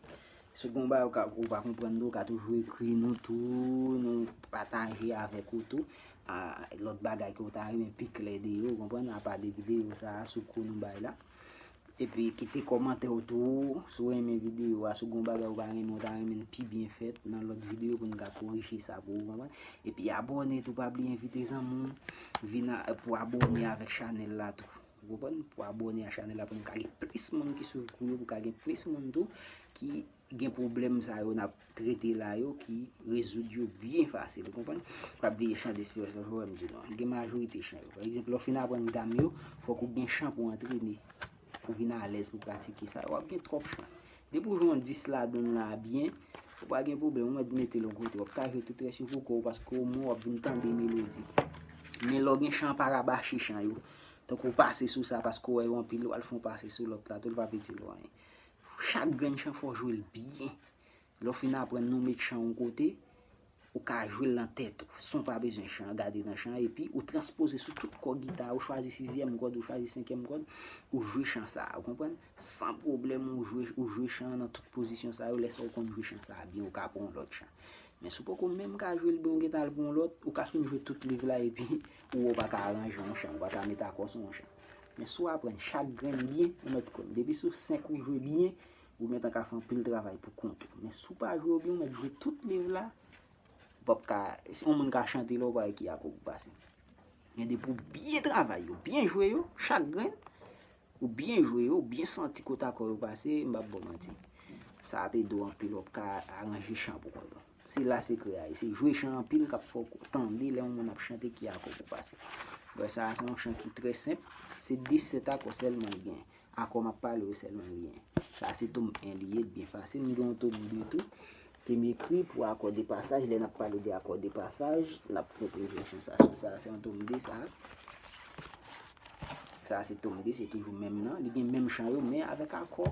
Si w gen yon bagay ou ka, ou pa konprann tou, ou ka toujou ekri nou tou, nou pataje avèk ou tou. A, lòt bagay ke w ta renmen pi klè de yo, ou konprann, apa de videyo sa a, sou kou nou bay la. Epi kite kòmantè w tou, si w renmen videyo a, si w gen yon bagay ou pa renmen, ou ta renmen l pi byen fèt nan lòt videyo pou n ka korije sa pou ou, konprann. Epi abòne tou, pa bliye envite zanmi w vin a, pou abòne avèk chanèl la tou. Ou konprann? Pou abòne a chanèl la pou nou ka gen plis moun ki swiv kou yo, pou ka gen plis moun tou ki gen pwoblèm sa yo n ap trete la yo, ki rezoud yo byen fasil, ou konprann? Pa bliye chan desperans lan, fò m di nou. Gen majorite chan yo. Pa egzanp, lè w fin aprann gam yo, fòk ou gen chan pou antrene, pou vin alèz pou pratike sa yo. W ap gen twòp chan. Depi w jwe yon dis ladan l la byen, ou pa gen pwoblèm, ou mèt mete l yon kote. W ap ka jwe tout rès yo pou kò w, paske omwen w ap vin tande melodi. Men lè w gen chan parabache chan yo, tankou w pase sou sa, paske w wè yo anpil, w al fè yon pase sou lòt la, tou l p ap itil ou anyen. Chak grenn chan fò w jwe l byen. Lè w fin aprann nou met chan yon kote, ou ka jwe l nan tèt ou, san w pa bezwen chan, gade nan chan, epi ou transpoze sou tout kò gita, ou chwazi sizyèm kòd, ou chwazi senkyèm kòd, ou jwe chan sa a, ou konprann? San pwoblèm, ou jwe, ou jwe chan an nan tout pozisyon sa yo, lè sa w konn jwe chan sa a byen, ou ka pran yon lòt chan. Men si w poko menm ka jwe l byen, ou gentan al pou yon lòt, ou ka fin jwe tout liv la epi ou wè w pa ka aranje yon chan, ou pa ka met akò sou yon chan. Men si w aprann chak grenn byen, ou mèt konn. Depi sou senk ou jwe byen, ou gentan ka fè anpil travay pou kont ou. Men si w pa jwe yo byen, ou mèt jwe tout liv la, ou p ap ka, si yon moun ka chante la, ou pa wè ki akò pou pase. Gen de pou byen travay yo, byen jwe yo, chak grenn, ou byen jwe yo, ou byen santi kote akò yo pase, m p ap ba w manti. Sa ap ede w anpil, w ap ka aranje chan pou kont ou. Se la sekrè a ye. Se jwe chan anpil k ap fè w tande lè yon moun ap chante ki akò pou pase. Bon, sa a se yon chan ki trè senp. Se disèt akò sèlman l gen. Akò m ap pale yo sèlman l gen. Sa se tom en li ye, byen fasil. M gen yon tom de tou. Ke m ekri pou akò de pasaj. Lè n ap pale de akò de pasaj, n ap konprann jan chan sa. Chan sa se yon tom de sa. Sa se tom de, se toujou menm nan. Li gen menm chan yo, men avèk akò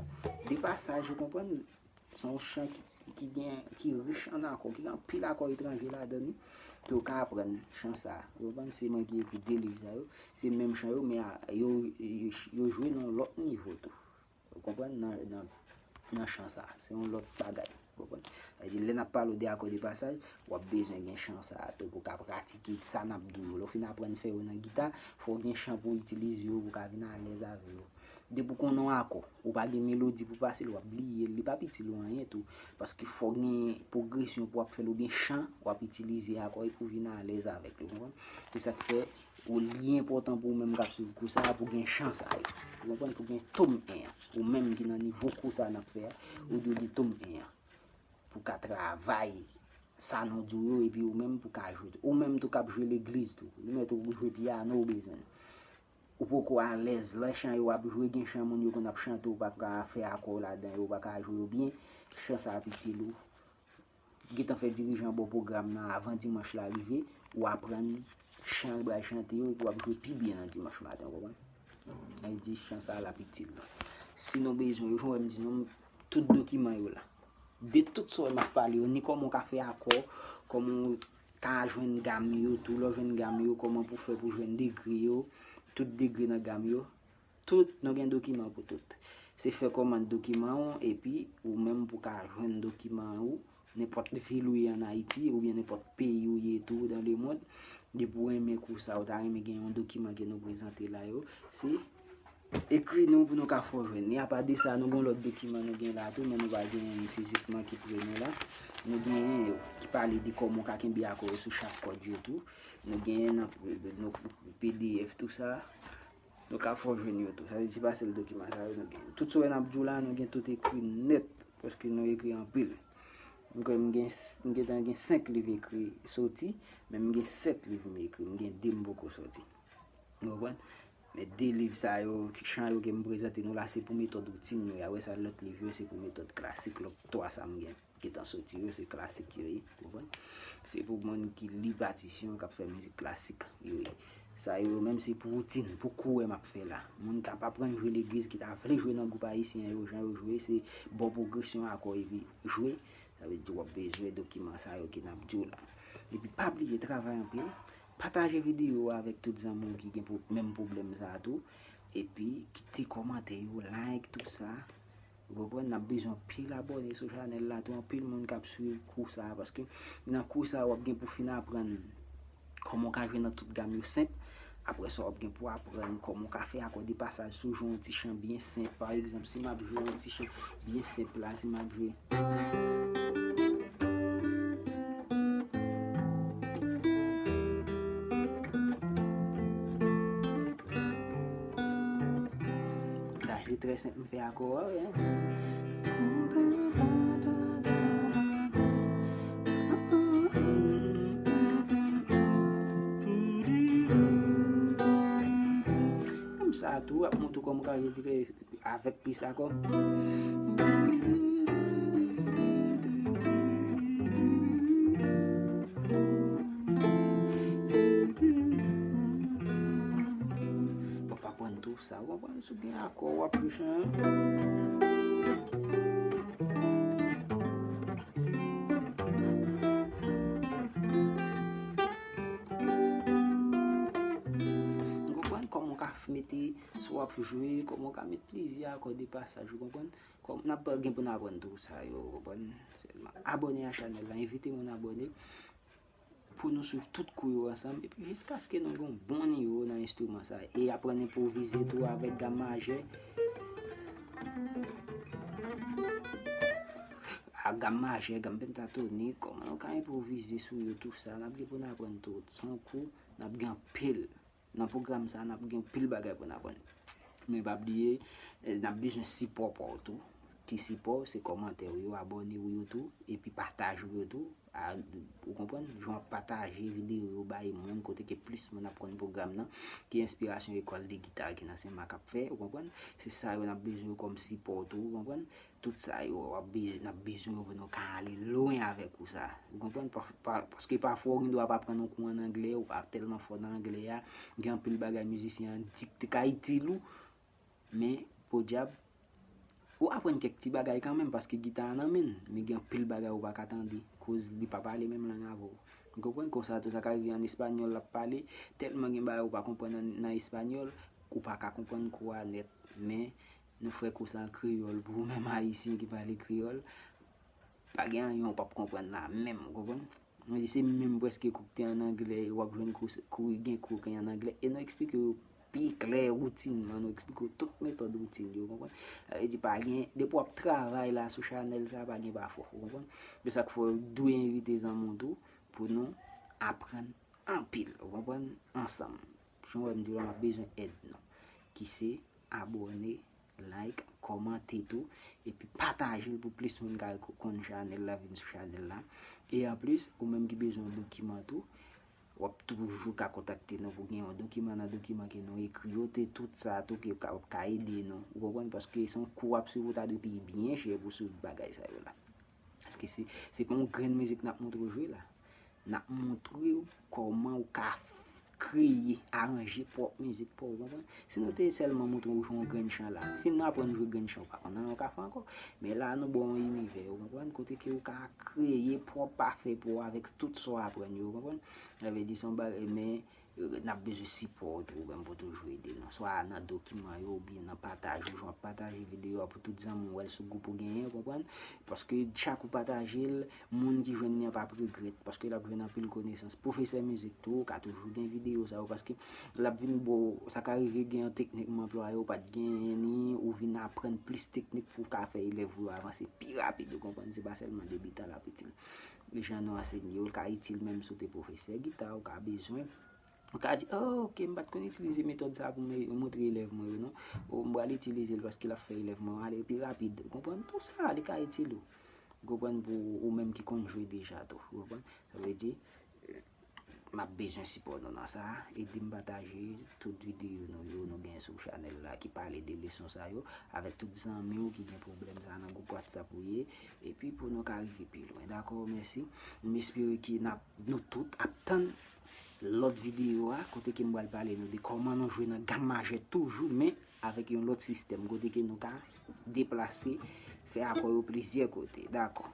de pasaj, ou konprann? Se yon chan ki, ki gen, ki rich an akò, ki gen anpil akò etranje ladan li. Ke w ka aprann chan sa. Ou konprann? Se mwen ki ekri de liv sa yo. Se menm chan yo, men a, yo, yo, yo jwe nan yon lòt nivo tou. Ou konprann? Nan, nan, nan chan sa. Se yon lòt bagay. Ou konprann? Sa vle di, lè n ap pale w de akò de pasaj, w ap bezwen gen chan sa a tou pou w ka pratike sa n ap di w yo. Lè w fin aprann fè yo nan gita, fò w gen chan pou w itilize yo, pou w ka vin alèz avè yo. Depi w konnen yon akò, ou pa gen melodi pou pase l, w ap bliye l, li p ap itil ou anyen tou. Paske fò w gen pwogresyon pou w ap fè l, oubyen chan w ap itilize akò epi w vin alèz avèk li, ou konprann? Se sa k fè ou li enpòtan pou ou menm k ap swiv kou sa a pou gen chan sa yo. Ou konprann? Pou gen tom en an. Ou menm ki nan nivo kou sa a n ap fè a, ou dwe gen tom en an. Pou ka travay sa nou di w yo, epi ou menm pou ka jwe tou. Ou menm tou k ap jwe legliz tou. Li mèt ou jwe pyano ou bezwen. Ou poko alèz, lè chan yo ap jwe, gen chan moun yo konn ap chante, ou pa ka fè akò ladan yo, ou pa ka jwe yo byen, chan sa ap itil ou. Gentan fè dirijan ba w pwogram nan avan dimanch la rive, ou aprann chan l pral chante yo, epi w ap jwe pi byen nan dimanch maten, ou konprann? Sa vle di chan sa l ap itil nou. Si nou bezwen yo, jan w wè m di nou, tout dokiman yo la. De tout sa w wè m ap pale yo, ni kòman w ka fè akò, kòman w ka jwenn gam yo tou, lè w jwenn gam yo, kòman pou fè pou jwenn degre yo, tout degre nan gam yo. Tout, nou gen dokiman pou tout. Se fè kòmand dokiman ou, epi ou menm pou ka jwenn dokiman ou, nenpòt vil ou ye ann Ayiti, oubyen nenpòt peyi ou ye tou dan lemond, depi w renmen kou sa, ou ta renmen gen yon dokiman ke nou prezante la yo, se ekri nou pou nou ka fè w jwenn li. Apa de sa, nou gen lòt dokiman nou gen la tou, men nou pa genyen li fizikman ki pre nou la. Nou genyen yo, ki pale de kòman w ka kenbe akò yo sou chak kòd yo tou. Nou genyen nan, nan P D F tou sa. Nou ka fè w jwenn yo tou. Sa vle di se pa sèl dokiman sa yo nou gen. Tout sa w wè n ap di w la, nou gen tout ekri nèt, paske nou ekri anpil. M kwè m gen, m gentan gen senk liv ekri soti, men m gen sèt liv m ekri, m gen de m poko soti. Ou konprann? Men de liv sa yo, chan yo ke m prezante nou la, se pou metòd woutin yo ye. Apre sa, lòt liv yo, se pou metòd klasik, lòt twa sa m gen. Gentan soti yo, se klasik yo ye, ou konprann? Se pou moun ki li patisyon, k ap fè mizik klasik yo ye. Sa yo menm se pou woutin, pou kourè m ap fè la. Moun k ap aprann jwe legliz, ki ta vle jwe nan gwoup ayisyen yo, jan yo jwe, se ba w pwogresyon akò epi jwe. Sa vle di w ap bezwen dokiman sa yo ke n ap di w la. Epi pa bliye travay anpil, pataje videyo a avèk tout zanmi w ki gen pwo-, menm pwoblèm sa a tou. Epi kite kòmantè yo, like, tout sa. Ou konprann? N ap bezwen anpil abòne sou chanèl la tou, anpil moun k ap swiv kou sa a, paske nan kou sa a, w ap gen pou fin aprann kòman w ka jwe nan tout gam yo senp. Apre sa, w ap gen pou aprann kòman w ka fè akò de pasaj si w jwe yon ti chan byen senp. Pa egzanp, si m ap jwe yon ti chan byen senp la, si m ap jwe. Sa se trè senp, m fè akò a, wi. Menm sa tou, ap montre w kòman w ka jwe avèk plis akò. Bon, pa pran tou sa, w konprann, si w gen akò, w ap jwe chan. Ou konprann kòman w ka f-, mete, si w ap jwe, kòman w ka met plizyè akò de pasaj, ou konprann? Kòm n ap gen pou n aprann tou sa yo, ou konprann? Se Abòne a chanèl la, envite moun abòne pou nou swiv tout kou yo ansanm, epi jiskaske nou gen yon bon nivo nan enstriman sa, e aprann enpwovize tou avèk gam majè, a gam majè, gam pentatonik, kòman nou ka enpwovize sou yo, tou sa, n ap gen pou n aprann tou. Se yon kou n ap gen anpil. Nan pwogram sa, n ap gen pil bagay pou n aprann. Men pa bliye, eh, n ap bezwen sipò pa w tou. Ki sipò? Se kòmantè w yo, abòne w yo tou, epi pataj w yo tou. A, ou konprann? Jan w ap pataje videyo yo bay moun, kote ke plis moun ap konn pwogram nan, ki enspirasyon ekòl de gita ki nan Senmak ap fè, ou konprann? Se sa yo n ap bezwen yo kòm sipò tou, ou konprann? Tout sa yo, w ap bezwen, n ap bezwen yo pou nou ka ale lwen avèk ou sa. Ou konprann? Pa, pa, paske pafwa ou gen dwa pa pran yon kou an anglè, ou pa tèlman fò nan anglè a, gen anpil bagay mizisyen an di k te ka itil ou, men, podyab, ou aprann kèk ti bagay kanmenm, paske gita a nan men l, men gen anpil bagay ou pa ka tande, koz li pa pale menm lang avè w. Ou konprann? Konsa tou, sa ka rive an espanyòl l ap pale, tèlman gen bagay ou pa konprann nan, nan espanyòl, ou pa ka konprann kou a nèt, men nou fè kou sa an kreyòl pou ou menm ayisyen ki pale kreyòl, pa gen anyen ou p ap konprann la menm, ou konprann? Mwen di se menm prèske kou k te an anglè, w ap jwenn kou, kou gen kou k an anglè, e nou eksplike yo pi klè, woutinman, nou eksplike yo tout metòd woutin yo, ou konprann? Sa vle di pa gen, depi w ap travay la sou chanèl sa, pa gen pa fò, ou konprann? Se sa k fè w dwe envite zanmi w tou pou nou aprann anpil, ou konprann? Ansanm. Jan w wè m di w la, m ap bezwen èd nou, ki se abòne, like, kòmante tou, epi pataje l pou plis moun ka ko-, konn chanèl la, vin sou chanèl la. E anplis, ou menm ki bezwen yon dokiman tou, w ap toujou ka kontakte nou pou gen yon dokiman nan dokiman ke nou ekri yo, te tout sa tou ke ka, ka ede nou. Ou konprann? Paske se yon kou w ap swiv, ou ta dwe peye byen chè pou swiv bagay sa yo la. Paske se, se pa yon grenn mizik n ap montre w jwe la. N ap montre w kòman ou ka f-, kreye, aranje pwòp mizik pa w, ou konprann? Si nou te sèlman montre w jwe yon grenn chan la, fin nou aprann jwe grenn chan, ou pa konn anyen ou ka fè ankò. Men la, nou ba w yon inivè, ou konprann? Kote ke ou ka kreye pwòp afè pa w avèk tout sa w aprann yo, ou konprann? Sa vle di, se yon bagay, men, eh, n ap bezwen sipò w tou, ou menm pou toujou ede nou. Swa nan dokiman yo, oubyen nan pataje, jan w ap pataje videyo a pou tout zanmi w wè l sou gwoup ou genyen, ou konprann? Paske chak ou pataje l, moun ki jwenn li an p ap regrèt, paske l ap jwenn anpil konesans. Pwofesè mizik tou, ou ka toujou gen videyo sa yo, paske l ap vin ba w, sa ka rive gen yon teknik m anplwaye, ou pa t genyen li, ou vin aprann plis teknik pou w ka fè elèv ou yo avanse pi rapid, ou konprann? Se pa sèlman de bita l ap itil. Jan nou ansenye yo, l ka itil menm si w te pwofesè gita, ou ka bezwen. Ou ka di, "Oh, ok, m pa t konn itilize metòd sa pou m montre elèv mwen yo, non. O, m pral itilize l paske l ap fè elèv mwen yo ale pi rapid." Ou konprann? Tou sa, li ka itil ou. Ou konprann? Pou ou menm ki konn jwe deja tou. Ou konprann? Sa vle di, m ap bezwen sipò nou nan sa. Ede m pataje tout videyo nou yo, nou gen sou chanèl la ki pale de leson sa yo, avèk tout zanmi w ki gen pwoblèm sa nan gwoup WhatsApp ou ye, epi pou nou ka rive pi lwen. Dakò, mèsi. M espere ke n ap, nou tout ap tann lòt videyo a, kote ke m pral pale nou de kòman nou jwe nan gam majè toujou, men avèk yon lòt sistèm, kote ke nou ka deplase, fè akò yo plizyè kote. Dakò.